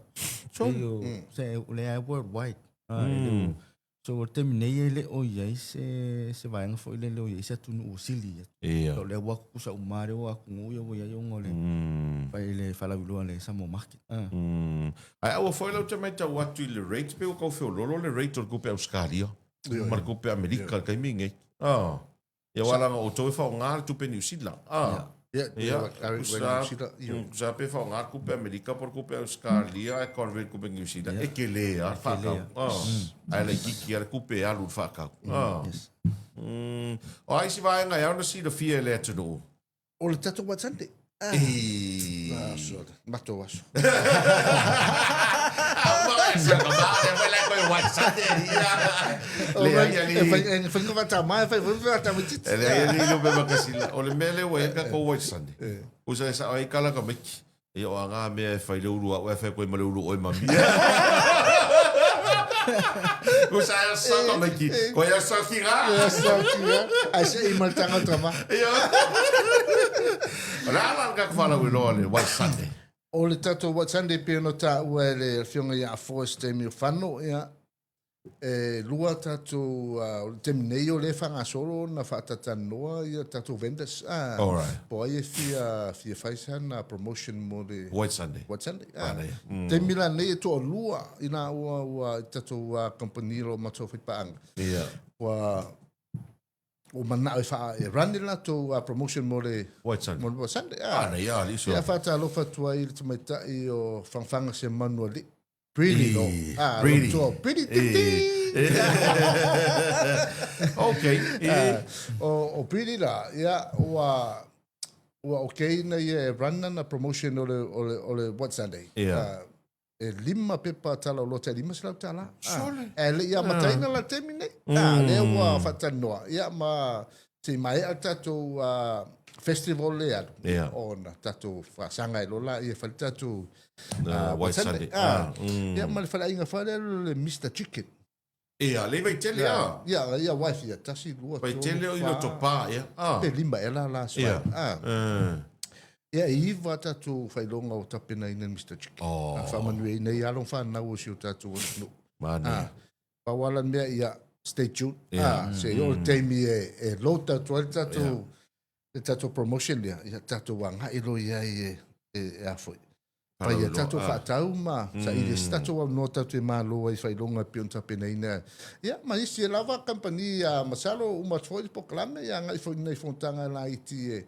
Pei o, sa o lea e worldwide. Ah, e le o, so o le taimi nei e le o i ai se, se vaega foi lele o i ai se atunuu o sili atu. Ia. O lea ua kukusa uma lea ua atunuu ia ua i ai ona o le, fai le faalauiloa a le Samoa Market. Ah. Ae aua foi la ou te matau atu i le rate pei ua tau feololo le rate o le tupe Ausetalia ma le tupe Amerika i le taimi lenei. Ah. Ia aua leaga o outou e faaaoga le tupe Niu Sila. Ah. Ia, Ia, Niu Sila, ia. Tusa pe faaaoga le tupe Amerika po o le tupe Ausetalia ae convert i le tupe Niu Sila, e tele lava le faatau. Ah. Ae laitiiti lava le tupe e alu i le faatau. Ah. O a isi vaega e ao ona silafia e le atunuu? O le tatou White Sunday. Ah. Aso, matou aso. O le mea lea ua i ai le tatou White Sunday, usa e sao ai kala tamaiti, ia o aga mea e fai le ulu au ae fai atu ai ma le ulu oe mami. Usa e sa tamaiti, ko ia sa tinga. Ai se i ma le tagata ma. Ia. O le a la le tatou faalauiloa o le White Sunday? O le tatou White Sunday pei ona taua e le Afioga ia Afoa i se taimi o Fano, ia, e lua tatou, o le taimi nei o lea e faagasolo ona faatatalanoa ia tatou vendors, Alright. po o ai e fia, fia fai sana promotion mo le White Sunday. White Sunday. Taimi la nei e toalua i laua ua i tatou kamupani o lo matou faipaaga. Ia. Ua ua manao e faa e run le latou promotion mo le White Sunday. Mo le White Sunday. Ah, nei, ah, liso. Ia faatalofa atu ai i le tamaitai o Fagafaga se manu alii. Pretty though. Ah, Pretty. Lotoa. Pretty. Pretty. Okay. Ah, o Pretty la, ia, ua, ua okay na ia e run ana promotion o le, o le, o le White Sunday. Ia. Ah, e lima pepa talauloa tai $500. Sole. E le i amataina la taimi nei. Ah, lea ua faatalanoa. Ia ma se i maea le tatou festival le alu. Ia. Ona tatou faasaga ai loa laia e fai le tatou White Sunday. Ah, Ia ma le faleaiga foi lea le Mr Chicken. Ia, le Vaitele a. Ia, ia wife ia, tasi, lua, tolu, Vaitele o i Lotopa, ia. Ah. Pe lima ea la la aso. Ia. Ah. Ia, e iva tatou failoga o tapenaina e Mr Chicken. Oh. A faamanuiaina ai alo ma fanau o si o tatou atunuu. Manaia. Ah. Pau lava le mea, ia, stay tuned. Ia. Ah, se i oo le taimi e load atu ai le tatou le tatou promotion lea, ia tatou agai loa i ai e, e, e a foi. Fai ia tatou faatau ma saili se tatou avanoa tatou te malo ai failoga e pei ona tapenaina. Ia, ma isi e lava kamupani, a masalo uma atu foi le polokalame, ia agai foi i nai fonotaga laiti e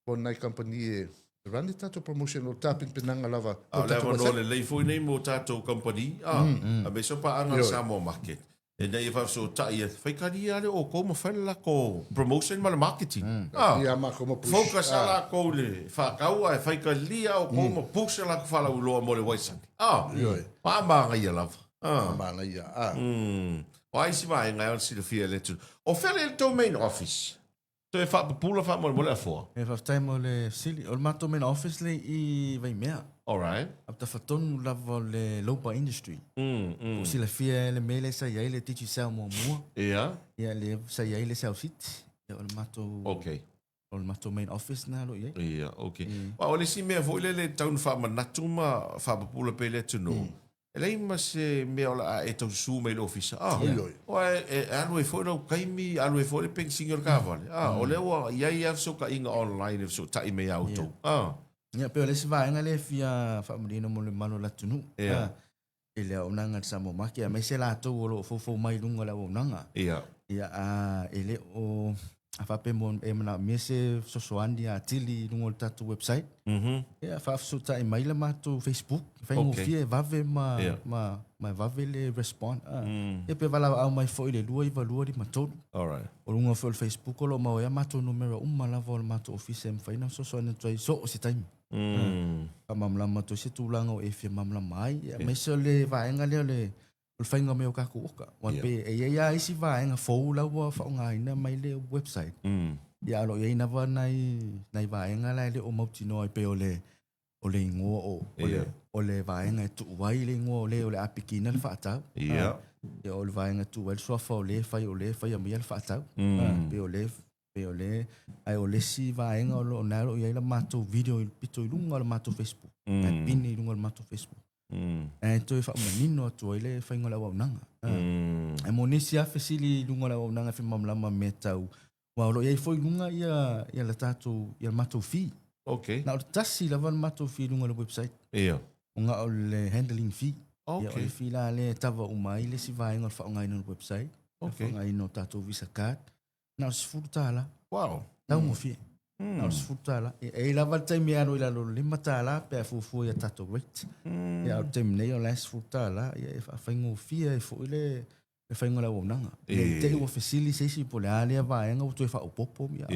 o nai kamupani e run le tatou promotion o le tapenapenaga lava. A o le avanoa lelei foi nei mo tatou kamupani, a, aemaise o paaga a le Samoa Market. Ina ia faafesootai, faitalia lava le outou ma fai le latou promotion ma le marketing. Ah, ia matou ma push. Focus lava latou i le faatau ae faitalia outou ma push a latou faalauiloa mo le White Sunday. Ah, faamanaia lava. Ah. Faamanaia. Ah. O a isi vaega e ao ona silafia e le atunuu? O fea le tou main office? Toe faapupula faamolemole Afoa. E faafetai mo le fesili. O le matou main office le i Vaimea. Alright. A tafatonu lava o le Lopa Industry. Po o silafia e le mea lea sa i ai le Digicel muamua. Ia. Ia lea sa i ai le South City. Ia o le matou Okay. o le matou main office na lo i ai. Ia, okay. Aua o le isi mea foi lele e tatau ona faamanatu ma faapupula pea i le atunuu. E leai ma se mea o le a e taususu mai i le ofisa. Ah, aua e alu ai foi lau taimi, alu ai foi le penisini o le taavale. Ah, o lea ua i ai lava fesootaiga online e fesootai mai ia outou. Ah. Ia, pei o le isi vaega lea e fia faamanino mo le mamalu o le atunuu. Ia. I le auaunaga a le Samoa Market, aemaise latou o lo o foufou mai i luga o le auaunaga. Ia. Ia, a, e le o, a faapea mo e manaomia se fesoasoani atili i luga o le tatou website, ia, faafesootai mai le matou Facebook, faigofie e vave ma, ma, ma e vave le respond. Ah. Ia, pe valaau mai foi i le 29253. Alright. O luga foi o le Facebook o lo o maua ai a matou numera uma lava o le matou ofisa e mafai ona fesoasoani atu ai so o se taimi. Faamalamalama atu ai se tulaga o e fia malamalama ai, ia, aemaise o le vaega lea o le o le faiga mai o tatou oka. Aua pei e i ai lava isi vaega fou la ua faaaogaina mai le website. Ia a o lo o i ai lava nai, nai vaega la e le o mautinoa ai pei o le, o le igoa o, o le, o le vaega e tuu ai le igoa o le o le a pikiina le faatau. Ia o le vaega e tuu ai le suafa o le e fai, o le e faia maia le faatau. Pei o le, pei o le, ae o le isi vaega o lo o, na o lo o i ai la matou video i le pito i luga o le matou Facebook. E pini i luga o le matou Facebook. E toe faamanino atu ai le faiga o le auaunaga. E mo nisi lava fesili i luga o le auaunaga e fia malamalama mea tau, aua o lo o i ai foi i luga ia, ia le tatou, ia le matou fee. Okay. Na o le tasi lava le matou fee i luga o le website. Ia. O na o le handling fee. Okay. Ia, o le fee la lea e tava uma ai le isi vaega o le faaaogaina o le website. Okay. Le faaaogaina o tatou Visa card. Na o le $10. Wow. Taugofie. Na o le $10. E i ai lava le taimi e alu i lalo o le $5 pe a fuafua i a tatou rate. Ia, a o le taimi nei o la e $10, ia e faafaigofie ai foi le le faiga o le auaunaga. Ne i te i ua fesili se isi po o le a lea vaega ua toe faaopoopo, ia,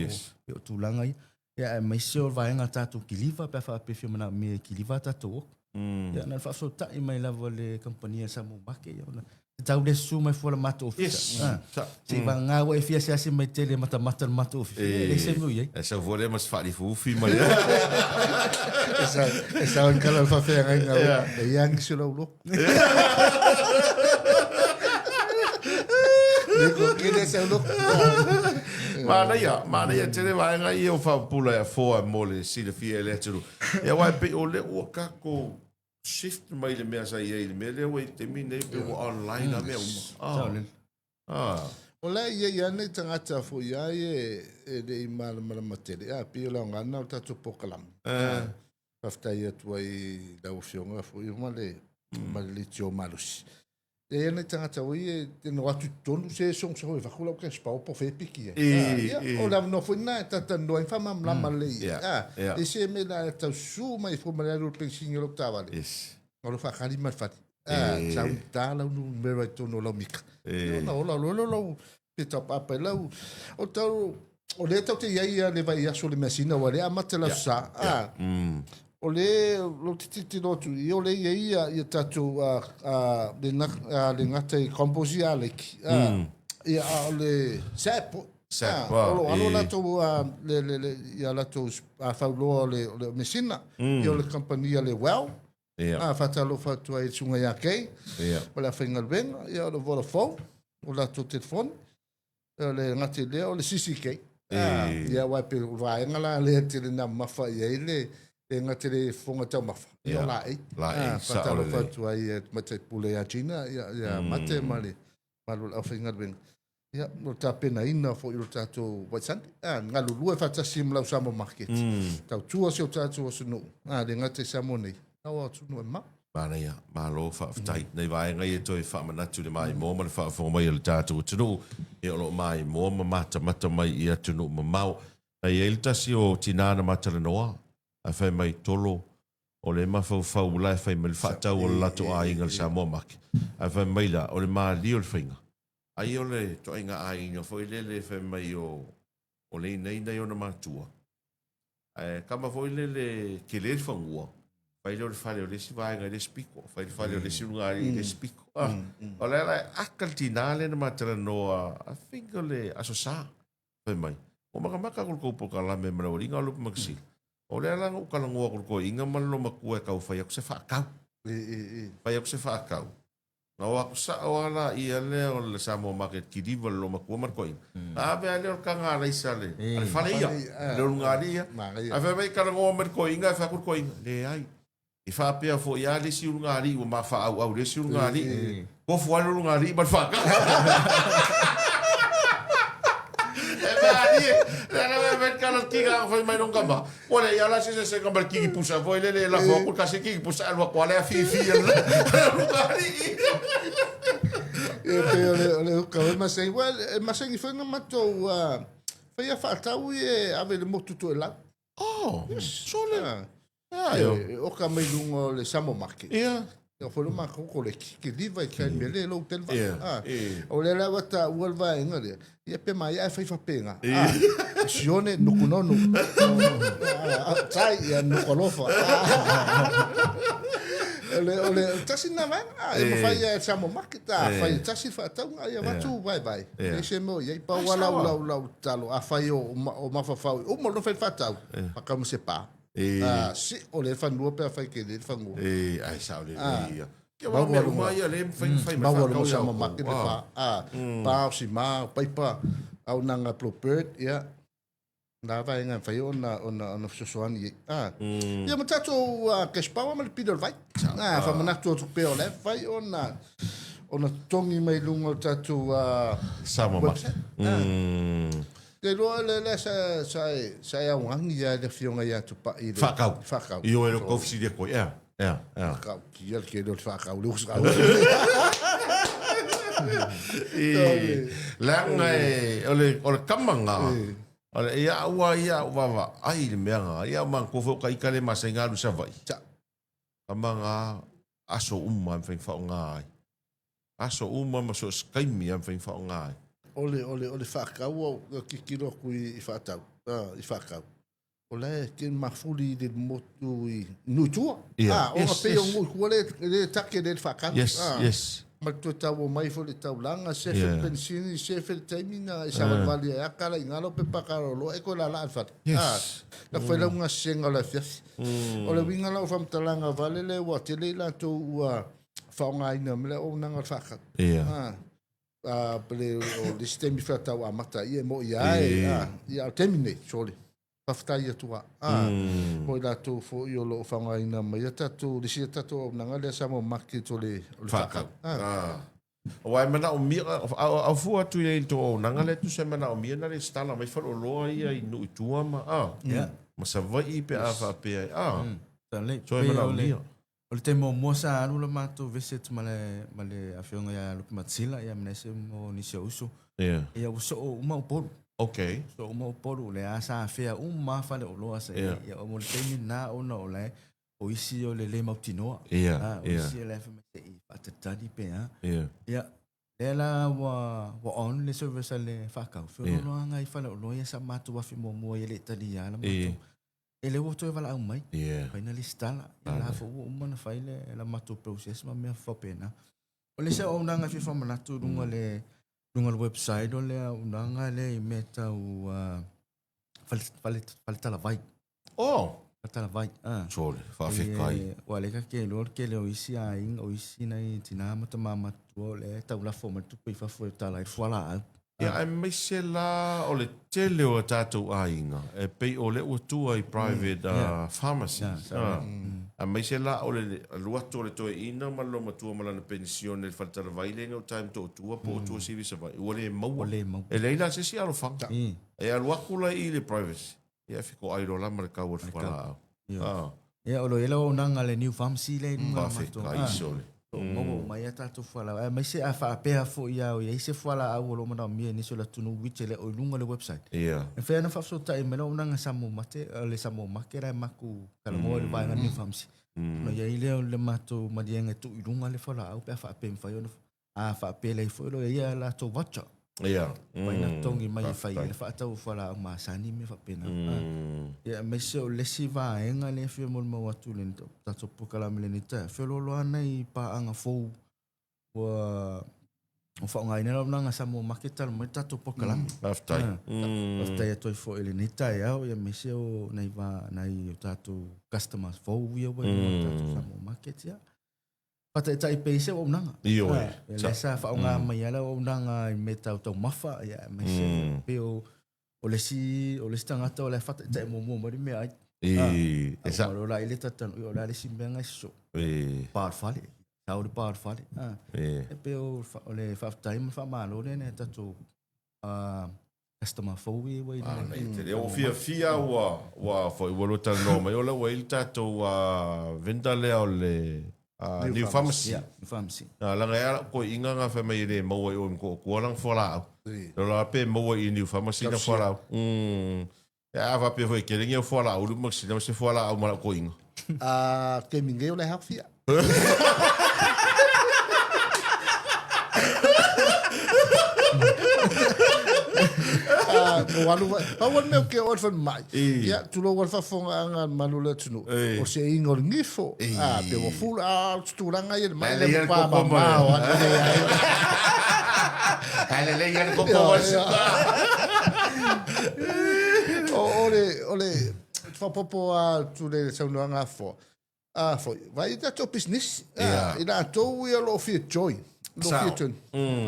o tulaga ia. Ia, aemaise o le vaega a tatou kiliva pe a faapea e fia manaomia e kiliva a tatou oka. Ia, na ona faafesootai mai lava le kamupani a Samoa Market, ia, ona e tau le susu mai fua le matou ofisa. Yes. Ah. Se i vagana ua e fia asiasi mai tele e matamata le matou ofisa. E leai se mea o i ai. E sau fua lea ma se faalifuufi mai. E sao i kala o le faafeagaiga e i ai nisi o lau loku. Le ko kene sau loku. Manaia, manaia tele vaega ia o faapupula e afoa mo le silafia e le atunuu. Ia aua e pei o lea ua tatou shift mai le mea sa i ai i le mea lea ua i le taimi lenei pei ua online lava mea uma. Saolele. Ah. O la e i ai lava nai tagata foi lava ia e le i malamalama tele, a pei o le aoga lena o le tatou polokalame. Faafetai atu ai i lau Afioga foi ma le ma le leitio malosi. E i ai nai tagata foi ia e noho atu i totonu se sogosogo e avatu lau cash power po o fea e piki ai. Ia, o le avanoa foi lena e talatalanoa ai ma faamalamalama lelei ai. A, e se mea la e tau susu mai fua ma le alu o le penisini o lau taavale. O lo faakali ma le fale. A, sau i ta lau numera i totonu o lau mika. Ia ona ola loa lea o lau pita papa i lau. O tau, o lea tatou te i ai ia le vaiaso o le measina aua o lea e amata le Aso Sa. A, O le lo te tilotilo atu i o le ia ia ia tatou a a le na a le gata i combos ia a Leki a ia a o le SAP SAP, a o lo alo e. latou a le le le ia latou a fauloa o le o le mesina ia o le kamupani a le Well Ia. a faatalofa atu ai i le susuga ia Kay Ia. ma le afaigaluega ia o le Vodafone o latou telefoni O le gata i lea o le CCK. Ah, ia aua e pei o le vaega la lea e tele na mamafa i ai le le gata i le fofoga taumafa, ia o laei. Laei, Ah, sao faatalofa lelei. atu ai i le Tamaitai Pule ia Gina, ia, ia Mate ma le mamalu o le aufaigaluega. Ia, mo le tapenaina foi o le tatou White Sunday. Ah, galulue faatasi ma lau Samoa Market. Tautua si o tatou atunuu. Ah, le gata i Samoa nei, a o atunuu e mamao. Manaia, malo faafetai. Nai vaega ia toe faamanatu i le maimoa ma le faafofoga mai a le tatou atunuu, ia o lo o maimoa ma matamata mai i atunuu mamao. Na i ai le tasi o tina na ma talanoa, ae fai mai, Tolo, o lea e mafaufau la e fai mai le faatau o le latou aiga i le Samoa Market. Ae fai mai la, o le malie o le faiga. Ai o le ituaiga aiga foi lele fai mai o, o le inaina i ona matua, Ae kama foi lele tele le fanua, fai lea o le fale o le isi vaega i le isi pito, fai le fale o le isi ulugalii i le isi pito. Ah, o le ala e aka le tina lea na ma talanoa, I think o le Aso Sa, fai mai, ua makamaka aku le tou polokalame ma le aualiiga o Lupe Makasina. O le ala na ou talanoa atu i le toeaina ma le loomatua e tau fai atu se faatau. Fai atu se faatau. Na o atu sao lava laia lea o le Samoa Market kiliva le loomatua ma le toeaina. Na ave lava lea o le taga alaisa a le a le fale ia, le ulugalii ia. Ae fai mai talanoa mai le toeaina ae fai atu le toeaina, leai. E faapea foi lava le isi ulugalii ua ma faaauau i le isi ulugalii. Tofu lava le ulugalii ma le faatau. E malie, lea la fai mai le tala o le tiga fai mai lona tama. Ua leai lava la se eseesega ma le kinipusa foi lele e lafo atu le tasi kinipusa alu atu lava lea fifi e le ulugalii. Ia pei o le o le uka o e masani ua e masani foi na matou faia faatau ia e ave i le motu Toelau. Oh, sole. Ah, e oka mai luga o le Samoa Market. Ia. Ia foi lo matou koleki, ke liva i kai mea le lou tele Ia, vaa. Ah, e. o lea la ua taua le vaega lea, ia pe maea e fai faapena. Ah, sione nukunonu. Ah, tai ia nukualofa. Ah. O le, o le tasi na vaega, ah, e mafai ia e Samoa Market, ah, fai e tasi le faatauga, ia avatu vaevae. Ia. E se mea o i ai, pau lava lau, lau, lau tatalo, afai o, o mafaufau i uma lona fai le faatau, faatau ma se pa. E. Ah, si, o le fanua pe afai ke le fanua. E, ai sao lelei Ah. ia. Kia wa mea uma ia le mawhai na whai mai Maua whakau luga ia sa o mamake kou. le pa. Ah, pa o sima, o paipa, au nanga bluebird, ia. Nā vaega e mawhai ona, ona, ona fesoasoani i ai. Ah. Ia ma tātou uh, cash power ma le pili o le vai. Ah, whamanatu atu pea o le vai ona, ona totogi mai luga o le tātou uh, Samoa Market. website. Ah. Te iloa le lea sa, sa e, sa e auagi ia le afioga ia Tupai i le Whakau. Whakau. I o e lo kau whisiria koe. Ea, ea, ea. Whakau. Kia le kele o le whakau le usau. I, leaga e, o le, o le kama ngā, o le, ia aua ia au vava, ai le mea ngā, ia au manatua foi o ka ika le masai ngā alu Savaii. Sa. Kama ngā aso uma e mawhai whaonga ai. Aso uma ma so o se taimi e mawhai whaonga ai. O le, o le, o le whakau au, kikilo aku i, i whaatau, ah, i whakau. O le ke mafuli i le motu i Nuitua. Ia. Ah, ona Yes, pei o yes. Nuitua le, le take le whakau. Yes, ah. yes. Ma le toe tau o mai foi le taulaga, sefe Yeah. le penisini, sefe le taimi na e savalivali ai a kala i ngalo pepa kaloloa e koe laalaa i le fale. Yes. Ah, na fai lau gasega o le afiafi. O le uiga la o faamatalaga vale lea ua tele i latou ua faaaogaina ma le auaunaga o le faakau. Ia. Ah, ah, pele o le isi taimi faatau amata ia e mo'i lava e, ah, ia a o le taimi nei, sole. Faafetai atu lava. Ah, mo i latou foi o lo o faaaogaina mai a tatou, le isi a tatou auaunaga lea Samoa Market o le, o le Faakau. faakau. Ah. Ah. Aua e manaomia, au fua atu i ai i le tou auaunaga lea tusa e manaomia na resitala mai faleoloa ia i nuu i tua ma, ah, Yeah. ma Savaii pe a faapea ai. Ah, Lelei. so e Pei o le- manaomia. O le taimi muamua sa alu le matou visit ma le ma le afioga ia Lupe Matsila ia ma nisi o nisi o uso. Yeah. Ia ua soo uma Upolu. Okay. Soo uma Upolu lea sa afea uma lava faleoloa sa Yeah. ia mo le taimi lena ona o la e o isi o le le mautinoa. Yeah, Ah, o yeah. isi o la e fai mai se'i faatatali pe a. Yeah. Ia lea la ua ua on le service a le faakau. Yeah. Feolooloaga i faleoloa ia sa matou afi muamua ia le i talia la Yeah. matou. E le ua toe valaau mai. Yeah. Fai na lesitala. Ia la foi ua uma na fai le la matou process ma mea faapena. O le isi auaunaga e fia faamanatu i luga le luga le website o le auaunaga lea i mea tau uh, fale, fale, fale talavai. Oh! Fale talavai. Ah. Sole, faafetai. E, ua le ka ke loa le tele o isi aiga, o isi nai tina ma tama matutua o lea e tau lafo mai le tupe i fafo e tala ai le fualaau. Ia aemaise la o le tele o a tatou aiga e pei o lea ua tua i private pharmacies. Aemaise la o le alu atu o le toeaina ma le loomatua ma lana penisione i le faletalavai lea i gauta i Motootua po o tua i Sivi Savaii, ua le maua. E leai la se isi alofaga. E alu atu la i le private, ia e fetoai loa la ma le tau o le fualaau. Ia, o lo o i ai le auaunaga a le New Pharmacy lea i luga o le matou. Faafetai sole. O lo o maua uma ai a tatou fualaau. Aemaise a faapea foi lava o i ai se fualaau o lo o manaomia e nisi o le atunuu which e le o i luga o le website. Ia. E mafai ona faafesootai mai le auaunaga Samoa Mate, le Samoa Market ae matou talanoa i le vaega New Pharmacy. Ona i ai lea o le matou maliega e tuu i luga le fualaau pe a faapea e mafai ona A faapea lea foi lo ia latou voucher. Ia. Mai na totogi mai e fai ai le faatau o fualaau masani ma mea faapena. Ia aemaise o le isi vaega lea e fia molimau atu i le tatou polokalame i lenei taeao, feoloolo nai paaga fou ua faaaogaina le auaunaga Samoa Market talu mai le tatou polokalame. Faafetai. Faafetai atu ai foi i lenei taeao, ia aemaise o nai va nai o tatou customers fou ia ua i luga o le tatou Samoa Market. Ia faataitai pea i se auaunaga. Ioe. Ia lea sa faaaoga mai lava le auaunaga i mea tau taumafa, ia aemaise mm. pei o o le isi o le isi tagata o le faataitai muamua mai le meaai. I, e sa. O la i le tatanu, o la le isi mea ngai so. I. Pa o le fale. Sau le pa o le fale. I. E pei o le faafetai ma le faamalo lea nai a tatou customer fou ia ua i luga. Manaia tele. Ua fiafia ua ua foi ua lua talanoa mai o lea ua i ai le tatou vendor lea o le New Pharmacy. Yeah, New Pharmacy. Leaga e a lau toeaiina na fai mai e le maua i o i Motootua lana fualaau. Lola pe maua i New Pharmacy na fualaau. A faapea foi e tele ni au fualaau i le masina ma se fualaau ma lau toeaina. A taimi nei o le haofia. Mo alu vai. Pau o le mea o ke o le falemai. Ia, tulou a le faafofogaaga a le malu o le atunuu. O se iga o le gifo. A, pe ua fula, a, o le tulaga ia le mai le pa mamao a le ai. Ae lelei lava le koko ma le suka. O le, o le faaopoopo atu le saunoaga a Foa, a foi, vai i tatou pisinisi, a, i latou ia o lo o fia join, lo o fia join,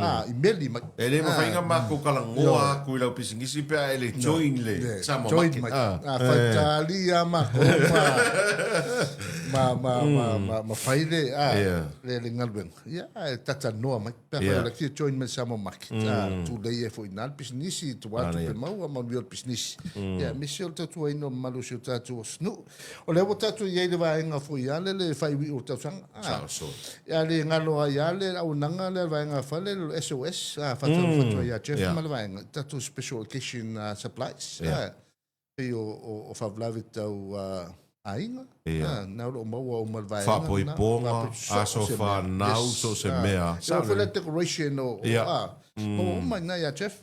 a, i meli mai. E le mafai ona matou talanoa atu i lau pisinisi pe a e le join le Samoa Join mai. A, faitali lava matou ma, ma, ma, ma, ma fai le, a, le, le galuega. Ia, ae talanoa mai. Pe afai o le fia join mai le Samoa Market, a, tulei ai foi i ina le pisinisi, tua atu pe maua manuia o le pisinisi. Ia, aemaise o le tautuaina o le mamalu o si o tatou atunuu. O lea ua tatou i ai i le vaega foi a le le faaiuiu o le tausaga. A, a le galo ai lava le auaunaga lea a le vaega fale, le SOS, a, faatalofa atu ai ia Jeff ma le vaega, tatou special occasion supplies. A, pei o, o, o faalavelave tau aiga, a, na o lo o maua uma i le vaega lena. Faapoipoga, aso fanau, so o se mea. Yes, a, e oo foi la decoration o, o, a, maua uma i ina ia Jeff.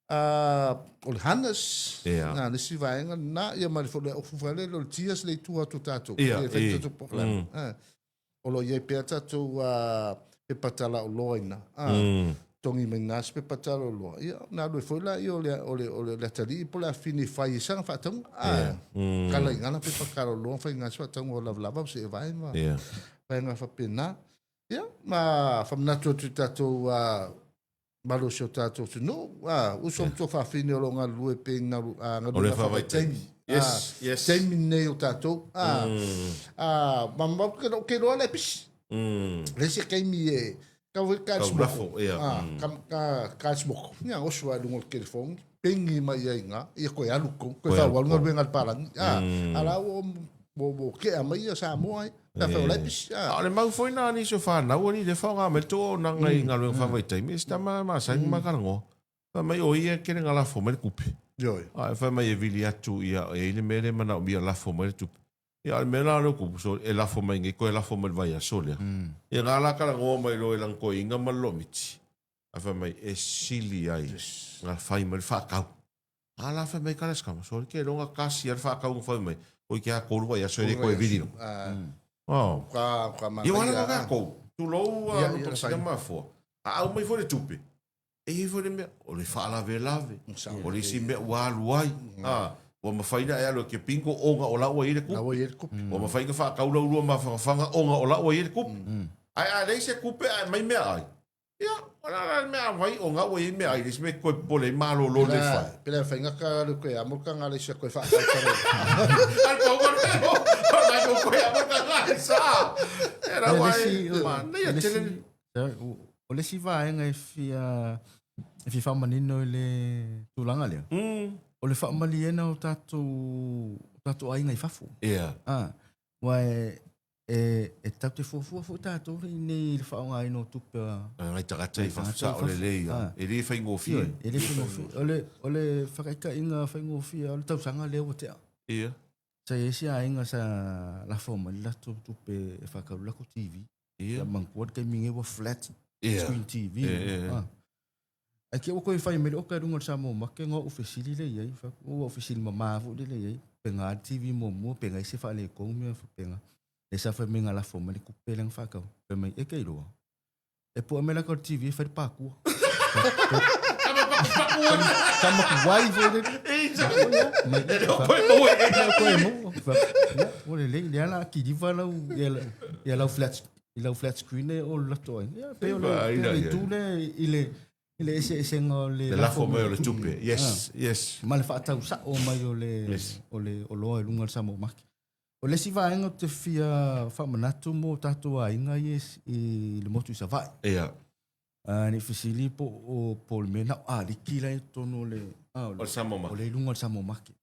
A, o le harness, na, le isi vaega lena, ia ma le foi le ofu foi lele o le tears le i tua atu o tatou, e fai tatou polokalame. A, o lo o i ai pea tatou pepa talaoloa i ina, a, totogi mai ina se pepa talaoloa, ia, ona alu ai foi lea o le, o le, o le atalii po o le afafine e fai ai sana faatauga, a, kala i ina pepa talaoloa fai i ina se faatauga o lavalava ma seevae ma vaega faapena. Ia, ma faamanatu atu i tatou Malo o si o tatou atunuu, a, uso ma tuafafine o lo o galulue pea i galu, a, galuega faavaitaimi. Yes, yes. Taimi lenei o tatou, a, a, ma, ma, ke, ke loa le pisi. Le se taimi e, ka foi ka Kau lafo, smoko. ia. A, ka, ka, ka smoko. Ia, oso ai lunga o le telefoni, pengi mai ai ngā, ia koe alu kou, koe Koe alu whaualu kou. galuega a le palagi. A, a la ua, ua, ua kea mai ia Samoa ai. Ka whai olai pisi. A o le mau foi na nisi o whanau ali le whaonga mai to o nanga i galuega whaavaitaimi, e sita ma masani ma kalagoa. Whai mai o ia kele nga lafo mai le tupe. Ioe. A e whai mai e vili atu ia e i le mea le manaomia lafo mai le tupe. Ia o le mea la leo kupu so e lafo mai nei koe lafo mai le vaiaso lea. Ia nga la kalagoa mai loa i lana toeaina ma le lomitti. A whai mai e sili ai nga whai mai le whaatau. A la fai mai ka le scammer, sole ke longa kasi a le whaakau fai mai, oi ke a kolu ai aso e le koe video. Oh. Ka, ka Ia wala ka kākou, tulou a lupa sina mafua. A au mai foi le tupe, e i ai foi le mea, o le faalavelave, o le isi mea ua alu ai. A, ua mafai na e alu e ke bingo ona o la ua i ai le kupe. Ua mafai na faatau lau lua mafanafana ona o la ua i ai le kupe. Ae a leai se kupe ae aumai meaai, ia, o le a la le mea a vai ona ua i ai meaai, le isi mea e toe popole ai malolo le fale. Pe le fai ngaka le koe amo ka ngale sia koe whaatau whare. Ai pau ka le o, mai ko koe amo ka ngale sa. E rau ai, ma, nei a tele. O le isi vaega e fia e fia faamanino i le tulaga lea, o le faamaliena o tatou o tatou aiga i fafo. Ia. Ah, aua e e e tatou te fuafua foi tatou i inei i le faaaogaina o tupe a nai tagata i fafo, sao lelei ia. E le faigofie. Ioe, e le faigofie. O le o le whakaitaiga faigofie o le tausaga lea ua tea. Ia. Sa i ai se aiga sa lafo mai le latou tupe e faatau le latou TV. Ia. Manatua le taimi nei ua flat screen TV. Yeah. Ah. Ai ke ua koe fai mai le oka i lunga o le Samoa Market nga ou fesili le i ai. Fai atu, ua ou fesili mama foi le i ai. Pe nga le TV muamua, pe nga i se faaletonu mea faapena. Lea sa fai mai na lafo mai le tupe lea na faatau. Fai mai, e ke iloa. E pua mai la ka o le TV e fai le pakua. Tama ku wai foi le. Mai. E le o koe maua e. Le o koe maua. Ua lelei, lea la kiliva lau, ia lau flat, i lau flat screen e o le lato ai. Ia, pe o le, pe o le itu lea i le, i le eseesega o le Le lafo mai o le tupe. Yes, yes. Ma le faatau sao mai o le, o le oloa i luga o le Samoa Market. O le isi vaega ou te fia faamanatu mo tatou aiga ia i le motu i Savaii. Ia. Ne i fesili po o po o le mea na o aliki la i totonu o le o le Samoa Market. O le i luga o le Samoa Market.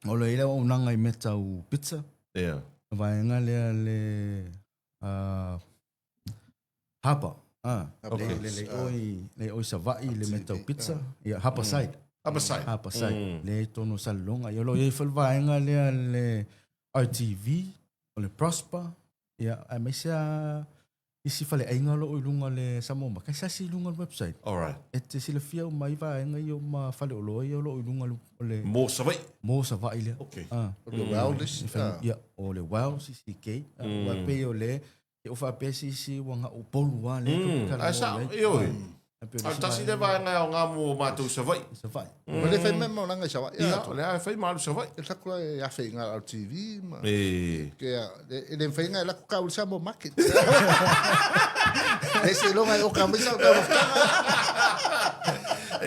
O lo o i ai le auaunaga i mea tau pizza. Ia. Vaega lea le Harbor. Ah, okay. Le le oi le oi Savaii le mea tau pizza. Ia Harborside. Harborside. Harborside. Le i totonu o Salelologa. Ia o lo o i ai foi le vaega lea le RTV, o le Prosper, ia aemaise lava isi faleaiga o lo o i luga o le Samoa Market. Kai sasi i luga o le website. Alright. E te silafia uma ai vaega ia ma faleoloa ia o lo o i luga o le Mo Savaii. Mo Savaii lea. Okay. Ah. O le Wow le isi. Ia, o le Wow CCK. Ua pei o le e o faapea se isi ua ga'o Upolu lava lea tou te talanoa i ai. Ioe. A o tasi lea vaega e aoga mo matou i Savaii. Savaii. O lea e fai mai ma olaga i Savaii. Ia, o lea e fai ma alu i Savaii. E taku la e afe i ngā au TV ma... E. Ke a, e le mawhai ngai lako ka uli Samoa Market. E se longa e oka mai sa o tau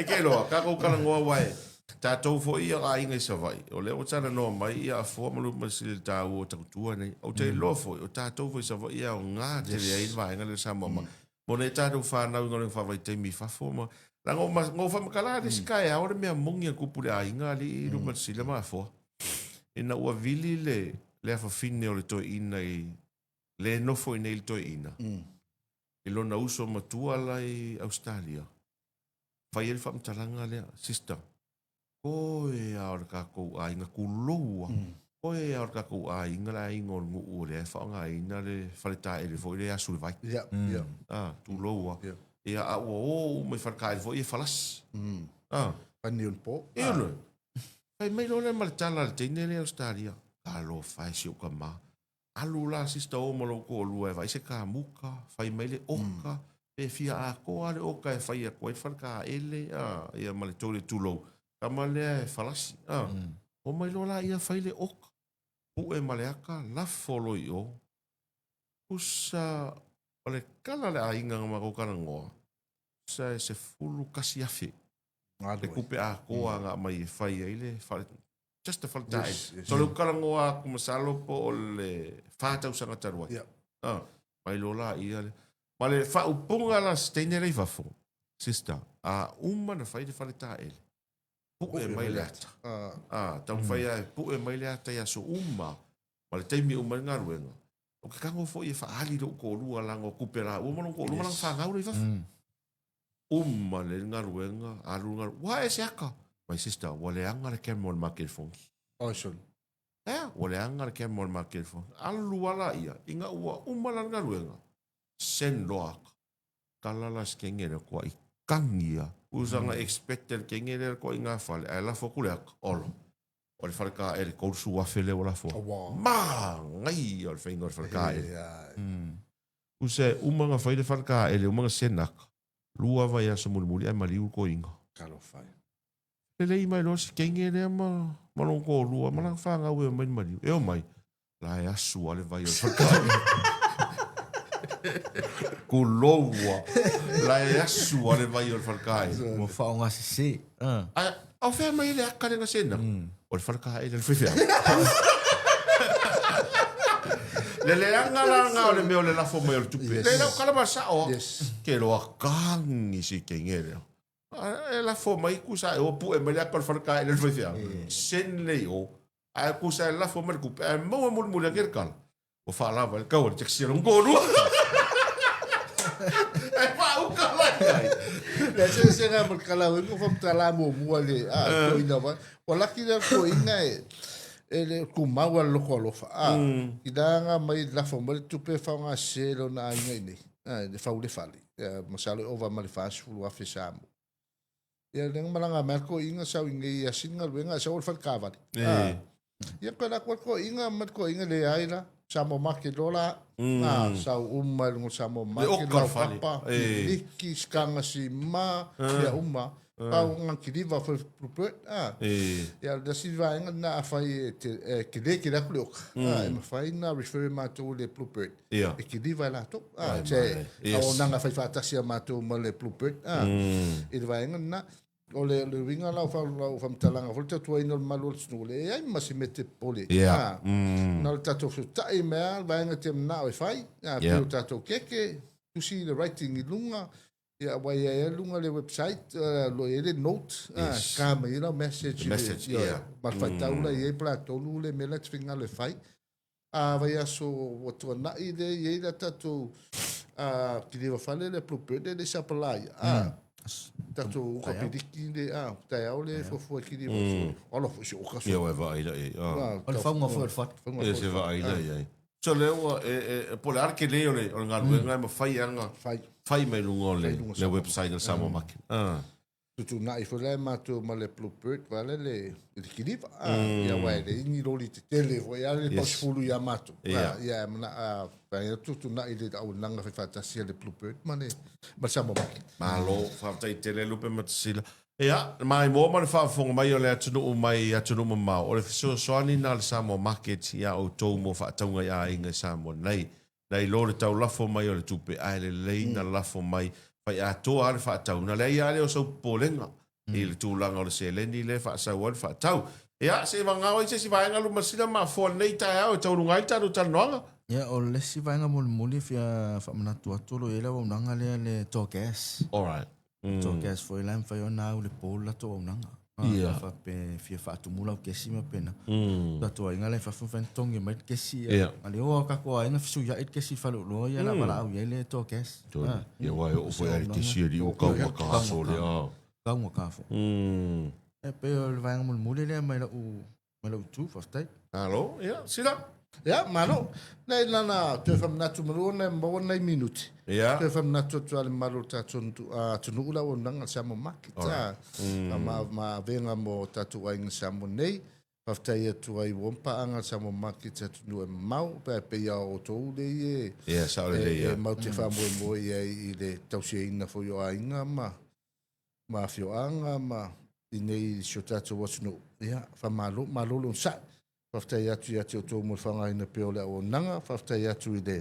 E ke loa, kākou talanoa wae, Tatou foi ia aiga i Savaii, o lea ua talanoa mai ia Afoa ma Lumasili i le taua o Tautua nei. Ou te iloa foi, o tatou foi i Savaii e aoga tele ai le vaega lea o Samoa ma mo nai tatou fanau i galuega faavaitaimi i fafo ma leaga ua na ou faamatala le isi taeao le mea moni a tupu i le aiga alii Lumasili ma Afoa ina ua vili le le afafine o le toeaina i le nofo i nei le toeaina i lona uso matua la i Ausetalia. Fai ai le faamatalaga lea, sister, koe a o le tatou aiga, tulou a, koe a o le tatou aiga, le aiga o le nuu o lea e faaaogaina le faletaele foi lea e asu i le vai. Yeah, yeah. Ah, tulou a. Yeah. Ia, a ua o uma i faletaele foi e falasi. Ah. Pani o le po. Ioe. Fai mai loa lea ma le tala a le teine lea i Ausetalia, talofa e si ou tama, Alu la sister o ma lou toalua e vaai se kamuka, fai mai le oka, pe fia atoa le oka e fai atu ai le faletaele, a, ia ma le toilet tulou, tama lea e falasi, a. Omai loa laia fai le oka, pue ma le aka, lafo loa i o. Tusa o le tala a le aiga na matou talanoa, tusa e 11,000 le tupe atoa na aumai e fai ai le fale, just a faletaele. Yes, yes. So le talanoa atu masalo po o le fa tausaga talu ai. Yeah. Ah, mai loa la ia le. Ma le faaupuga la se teine lea i fafo, sister, a uma na fai le faletaele, pue mai le ata. Ah, taumafai lava e pue mai le ata i aso uma, ma le taimi e uma ai le galuega. O ke tago foi e faaali lou toalua leaga o tupe laua ma lou toalua ma lana fanau la i fafo. Uma lelei le galuega, alu le galuega, ua ae se aka. My sister, ua leaga le camera o le ma telefoni. Oi sole. Ea, ua leaga le camera o le ma telefoni. Alu lava laia, ina ua uma la le galuega, send loa aka. Tala la se kenge lea koa i. Kagi a. Usaga expect e le kenge lea le koa i ngā fale, ae lafo atu le aka, olo. O le fale kaele, 30,000 lea ua lafo. Manaia o le faiga o le fale kaele. Usa e uma ona fai le fale kaele, uma ona send aka, lua vaiaso mulimuli ae maliu le koiga. Talofa e. Lelei mai loa si kenge lea ma ma lona toalua ma lana fanau e omai le maliu. E omai, la e asu lava le vai o le fale kaele. Kulou lava. La e asu lava le vai o le fale kaele. Ua faaaogasese. Ae o fea mai le aka lea na send atu? O le fale kaele a le faifeau. Le leaga la lena o le mea o le lafo mai o le tupe. Le lau tala ma sao lava. Ke loa kagi si kenge lea. E lafo mai kusa e o pu'e mai le aka o le fale kaele a le faifeau. Send lea i o. Ae kusa e lafo mai le tupe ae maua mulimuli ake le tala. Ua faalava ai le tau a le taxi a lona toalua. E faauka mai ai. Le eseesega ma le kalauina o faamatala muamua i le toeaina vai. Ua laki lea toeaina e e le tumau a le loko alofa. A, i la mai lafo mai le tupe e faaaogasese e lona aiga i inei. A, e fau le fale. Masalo e ova ma le 40,000 Samoa. Ia lea na malaga mai le toeaina sau i inei e asi le galuega ae sau o le fale taavale. Ah. Ia koe la koe toeaina ma le toeaina leai la. Samoa Market loa la. Ah, sau uma i luga o Samoa Market, oka le fale. laupapa, piliki, sikanga sima, mea uma. Pau nga kiliva foi Bluebird. Ah. Ia le isi vaega lena afai e te e kele kele atu le oka. Ah, e mafai na refer matou i le Bluebird. Ia. E kiliva e latou. Ah, Ai, se manaia. Yes. auaunaga faifaatasi a matou ma le Bluebird. Ah, i le vaega lena. O le, le uiga la o fa, lau faamatalaga foi le tautuaina o le malu o le atunuu, e leai ma se mea e te popole. Ia. Ah, na o le tatou feuta'i mai lava le vaega e te manao e fai. Ah, Ia. pei o tatou keke, tusi le writing i luga, Ia, aua e i ai lava luga le website, o lo o i ai le note, Yes. ka mai ai lau message. The message, yeah. Ma le faitau la i ai po o le a tonu le mea la e te finagalo e fai. A vaiaso ua tuanai lea e i ai le tatou kiliva fale lea Bluebird lea e le i sapalaia. Tatou uka piliki le, taeao le fuafua i kiliva. Ala foi se oka. Ia, ua e vaai la i ai. O le fauga foi o le fale. Ia, se vaai la i ai. So lea ua, e, e, po o le a le tele o le, o le galuega e mafai lava ona Fai. fai mai luga o le, Fai luga le website a le Samoa Market. Ah. Tutuna'i foi la e matou ma le Bluebird vale le, i le kiliva. Ah, Ia aua e leai ni loli tetele foi a le Yes. pausifulu ia matou. Ia. Ah, ia e mana, ah, vaega tutuna'i le auaunaga faifaatasi a le Bluebird ma le, ma le Samoa Market. Malo, faafetai tele Lupe Matasila. Ia, maimoa ma le faafofoga mai o le atunuu mai atunuu mamao, o le fesoasoani na a le Samoa Market i a outou mo faatauga i aiga i Samoa nei. Na i lo le tau lafo mai o le tupe, ae lelei na lafo mai fai atoa lava le faatau, na leai lava lea o sau popolega i le tulaga o le seleni lea e faasau ai le faatau. Ia, se i vagao ai se isi vaega Lumasina ma afoa lenei taeao e taualuga ai le tatou talanoaga. Ia, o le isi vaega mulimuli e fia faamanatu atu o lo o i ai le auaunaga lea le Toa Gas. Alright. Toa gas foi la e mafai ona au i le po le latou auaunaga. Ia. A faapea e fia faatumu lau kesi ma pena. Tatou aiga la i fafo mafai ona totogi mai le kesi. Ia. A le o a tatou aiga fesuiai le kesi i faleoloa ia la valaau i ai le toa gas. Ia aua e oo foi lava i le kesi alii ua taugata aso lea. Taugata foi. E pei o le vaega mulimuli lea mai lau Mai lou itu, faafetai. Malo, ia, Sila. Ia, malo. Nei nana toe faamanatu malua ona e maua nai minute. Ia. Toe faamanatu atu lava i le mamalu o le tatou atunuu le auaunaga a le Samoa Market. Alright. Ma, ma avega mo tatou aiga Samoa nei. Faafetai atu ai ua paaga le Samoa Market i atunuu e mamao, pe pei lava o outou lea e, Ia, sao lelei, ia. e matou te faamoemoe i ai i le tausiaina foi o aiga ma ma afioaga ma i nei i si o tatou atunuu. Ia, faamalo, malo le onosai. Faafetai atu ia te outou mo le faaaogaina pea o le auaunaga. Faafetai atu i le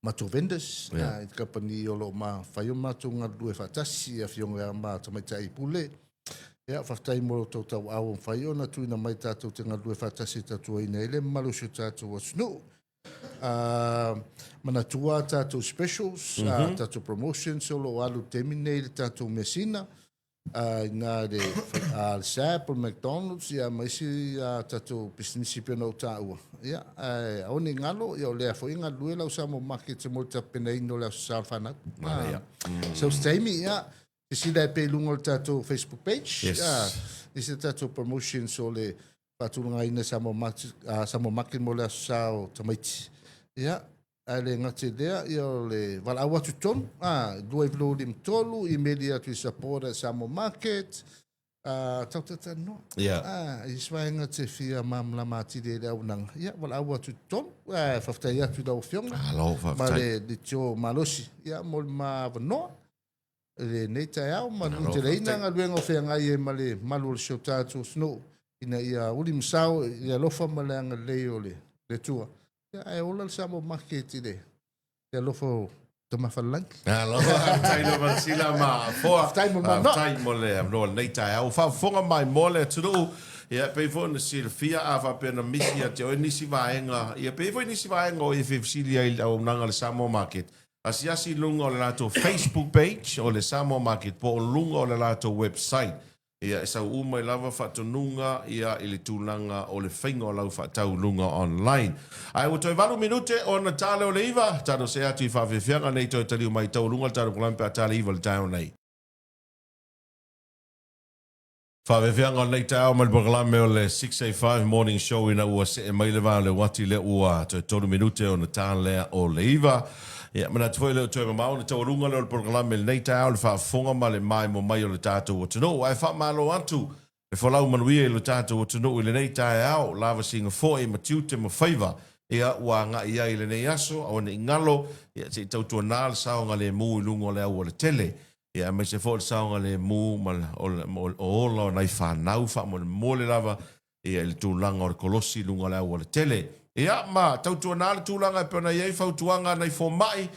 matou vendors, yeah. i le kamupani o lo o mafai o matou galulue faatasi, i afioga ma tamaitai pule. Ia, faafetai mo lo outou tauau o mafai ona tuuina mai tatou te galulue faatasi e tautuaina ai le mamalu o si o tatou atunuu. Manatua a tatou specials, a tatou promotions o lo o alu i le taimi lenei i le tatou measina, i ina i le le SAP, o le McDonald's, ia ma isi a tatou pisinisi pei ona ou taua. Ia, ae aua ne i galo, ia o lea foi e galulue lau Samoa Market mo le tapenaina o le Aso Sa o le Fanau. Manaia. So se taimi, ia, sisila e pea i luga o le tatou Facebook page, Yes. nisi a tatou promotions o le faatulagaina Samoa Market, Samoa Market mo le Aso Sa o Tamaiti. Ia, Ae le gata i lea, ia o le valaau atu i totonu, a, 2953, imeli atu i support at Samoa Market, a, tau talatalanoa. Ia. A, i se vaega te fia malamalama atili ai i le auaunaga, ia, valaau atu i totonu. Ae faafetai atu i lau Afioga. Malo, Ma faafetai. le leitio malosi, ia, mo le ma avanoa i lenei taeao ma nuteleina galuega o feagai ai ma le malu o le si o tatou atunuu ina ia uli ma sao i le alofa ma le agalelei o le Atua. Ia, ae ola le Samoa Market i le alofa o Tama Falelagi. Alo, faafetai lo Mansila ma Afoa. Faafetai mo le manoa. Faafetai mo le avanoa o lenei taeao. Faafofoga mai mo le atunuu. Ia, pei foi ona silafia, a faapea na misi ia te oe nisi vaega, ia pei foi nisi vaega o e fia fesili ai i le auaunaga a le Samoa Market, asiasi i luga o le latou Facebook page o le Samoa Market po o luga o le latou website. Ia, e sau uma ai lava faatonuga ia i le tulaga o le faiga o lau faatau i luga online. Ae ua toe valu minute ona ta lea o le iva, tatou see atu i faafiafiaga nei toe taliu mai i taualuga le tatou polokalamme pe a ta le iva i le taeao nei. Faafiafiaga o lenei taeao mai le polokalamme o le 685 Morning Show ina ua see mai le va o le uati lea ua toe tolu minute ona ta lea o le iva. Ia, manatu foi e le o toe mamao ona taualuga lea o le polokalame i lenei taeao i le faafofoga ma le maimoa mai o le tatou atunuu. Ae faamalo atu le folau manuia i lo tatou atunuu i lenei taeao, lavasiga foi ma tiute ma faiva, ia, ua agai ai i lenei aso, aua ne i galo, ia, se i tautuana le saogalemu i luga o le aualatele, ia, aemaise foi o le saogalemu ma o ola o nai fanau faamolemole lava ia i le tulaga o le kolosi i luga o le aualatele. Ia, ma tautuana le tulaga e pei ona i ai fautuaga a nai fomai,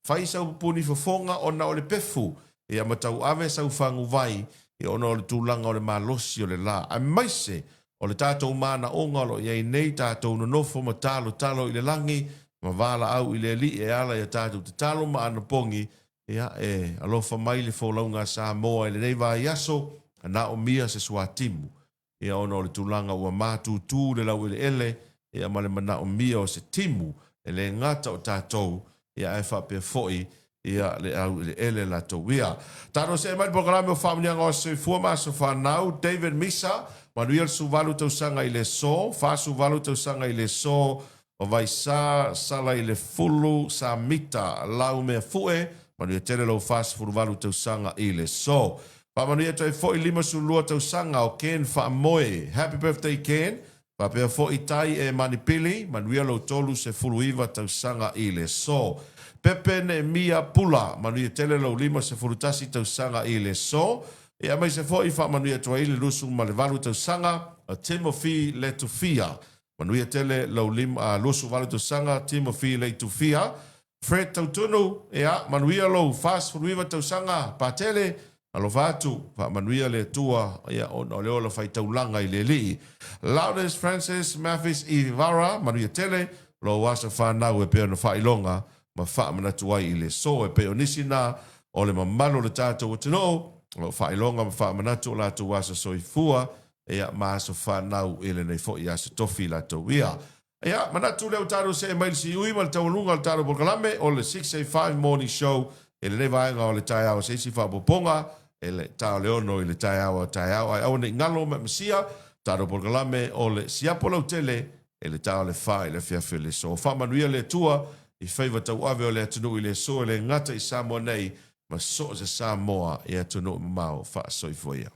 fai sau pupuni fofoga ona o le pefu, ia ma tauave sau faguvai, ia ona o le tulaga o le malosi o le la, aemaise o le tatou manaoga o lo o i ai nei tatou nonofo ma talotalo i le lagi ma valaau i le Alii e ala i a tatou tatalo ma anapogi, ia e alofa mai le folauga a Samoa i lenei vaiaso, manaomia se suatimu. ia ona o le tulaga ua matutu le laueleele ia ma le manaomia o se timu e le gata o tatou ia ae faapea foi ia le aueleele latou ia. Tatou see mai le polokalame o Faamanuiaga o Aso Soifua ma Aso Fanau, David Misa, manuia le 18 tausaga i le aso, 48 tausaga i le aso, O Vaisa, Sala i le Fulu, Samita, Laumea Fue, manuia tele lou 48 tausaga i le so. Faamanuia atu ai foi 52 tausaga o Ken Faamoe. Happy birthday Ken. Faapea foi Tai e Manipili, manuia lou 39 tausaga i le so. Pepe Neemia Pula, manuia tele lou 51 tausaga i le so. Ia aemaise foi faamanuia atu ai le 28 tausaga o Timothy Letufia. Manuia tele lau 28 tausaga Timothy Leitufia. Fred Tautunu, ia, manuia lou 49 tausaga Patele, alofa atu, faamanuia le Atua, ia, ona o le ola faitaulaga i le Alii. Lourdes Francis Mathis Ivara, manuia tele lou aso fanau e pei ona faailoga ma faamanatu ai i le aso e pei o nisi na o le mamalu o le tatou atunuu o lo o faailoga ma faamanatu o latou aso soifua Ia, ma aso fanau i lenei foi aso tofi latou ia. Ia, manatu lea ua tatou see mai i le siui ma le taualuga o le tatou polokalame o le 685 Morning Show i lenei vaega o le taeao se isi faaopoopoga i le ta o le ono i le taeao a taeao ae aua ne i galo ma masia tatou polokalame o le siapo lautele i le ta o le fa i le afiafi o le aso. Faamanuia le Atua i faiva tauave o le atunuu i le aso e le gata i Samoa nei ma so o se Samoa i atunuu mamao. Faasoifua ia.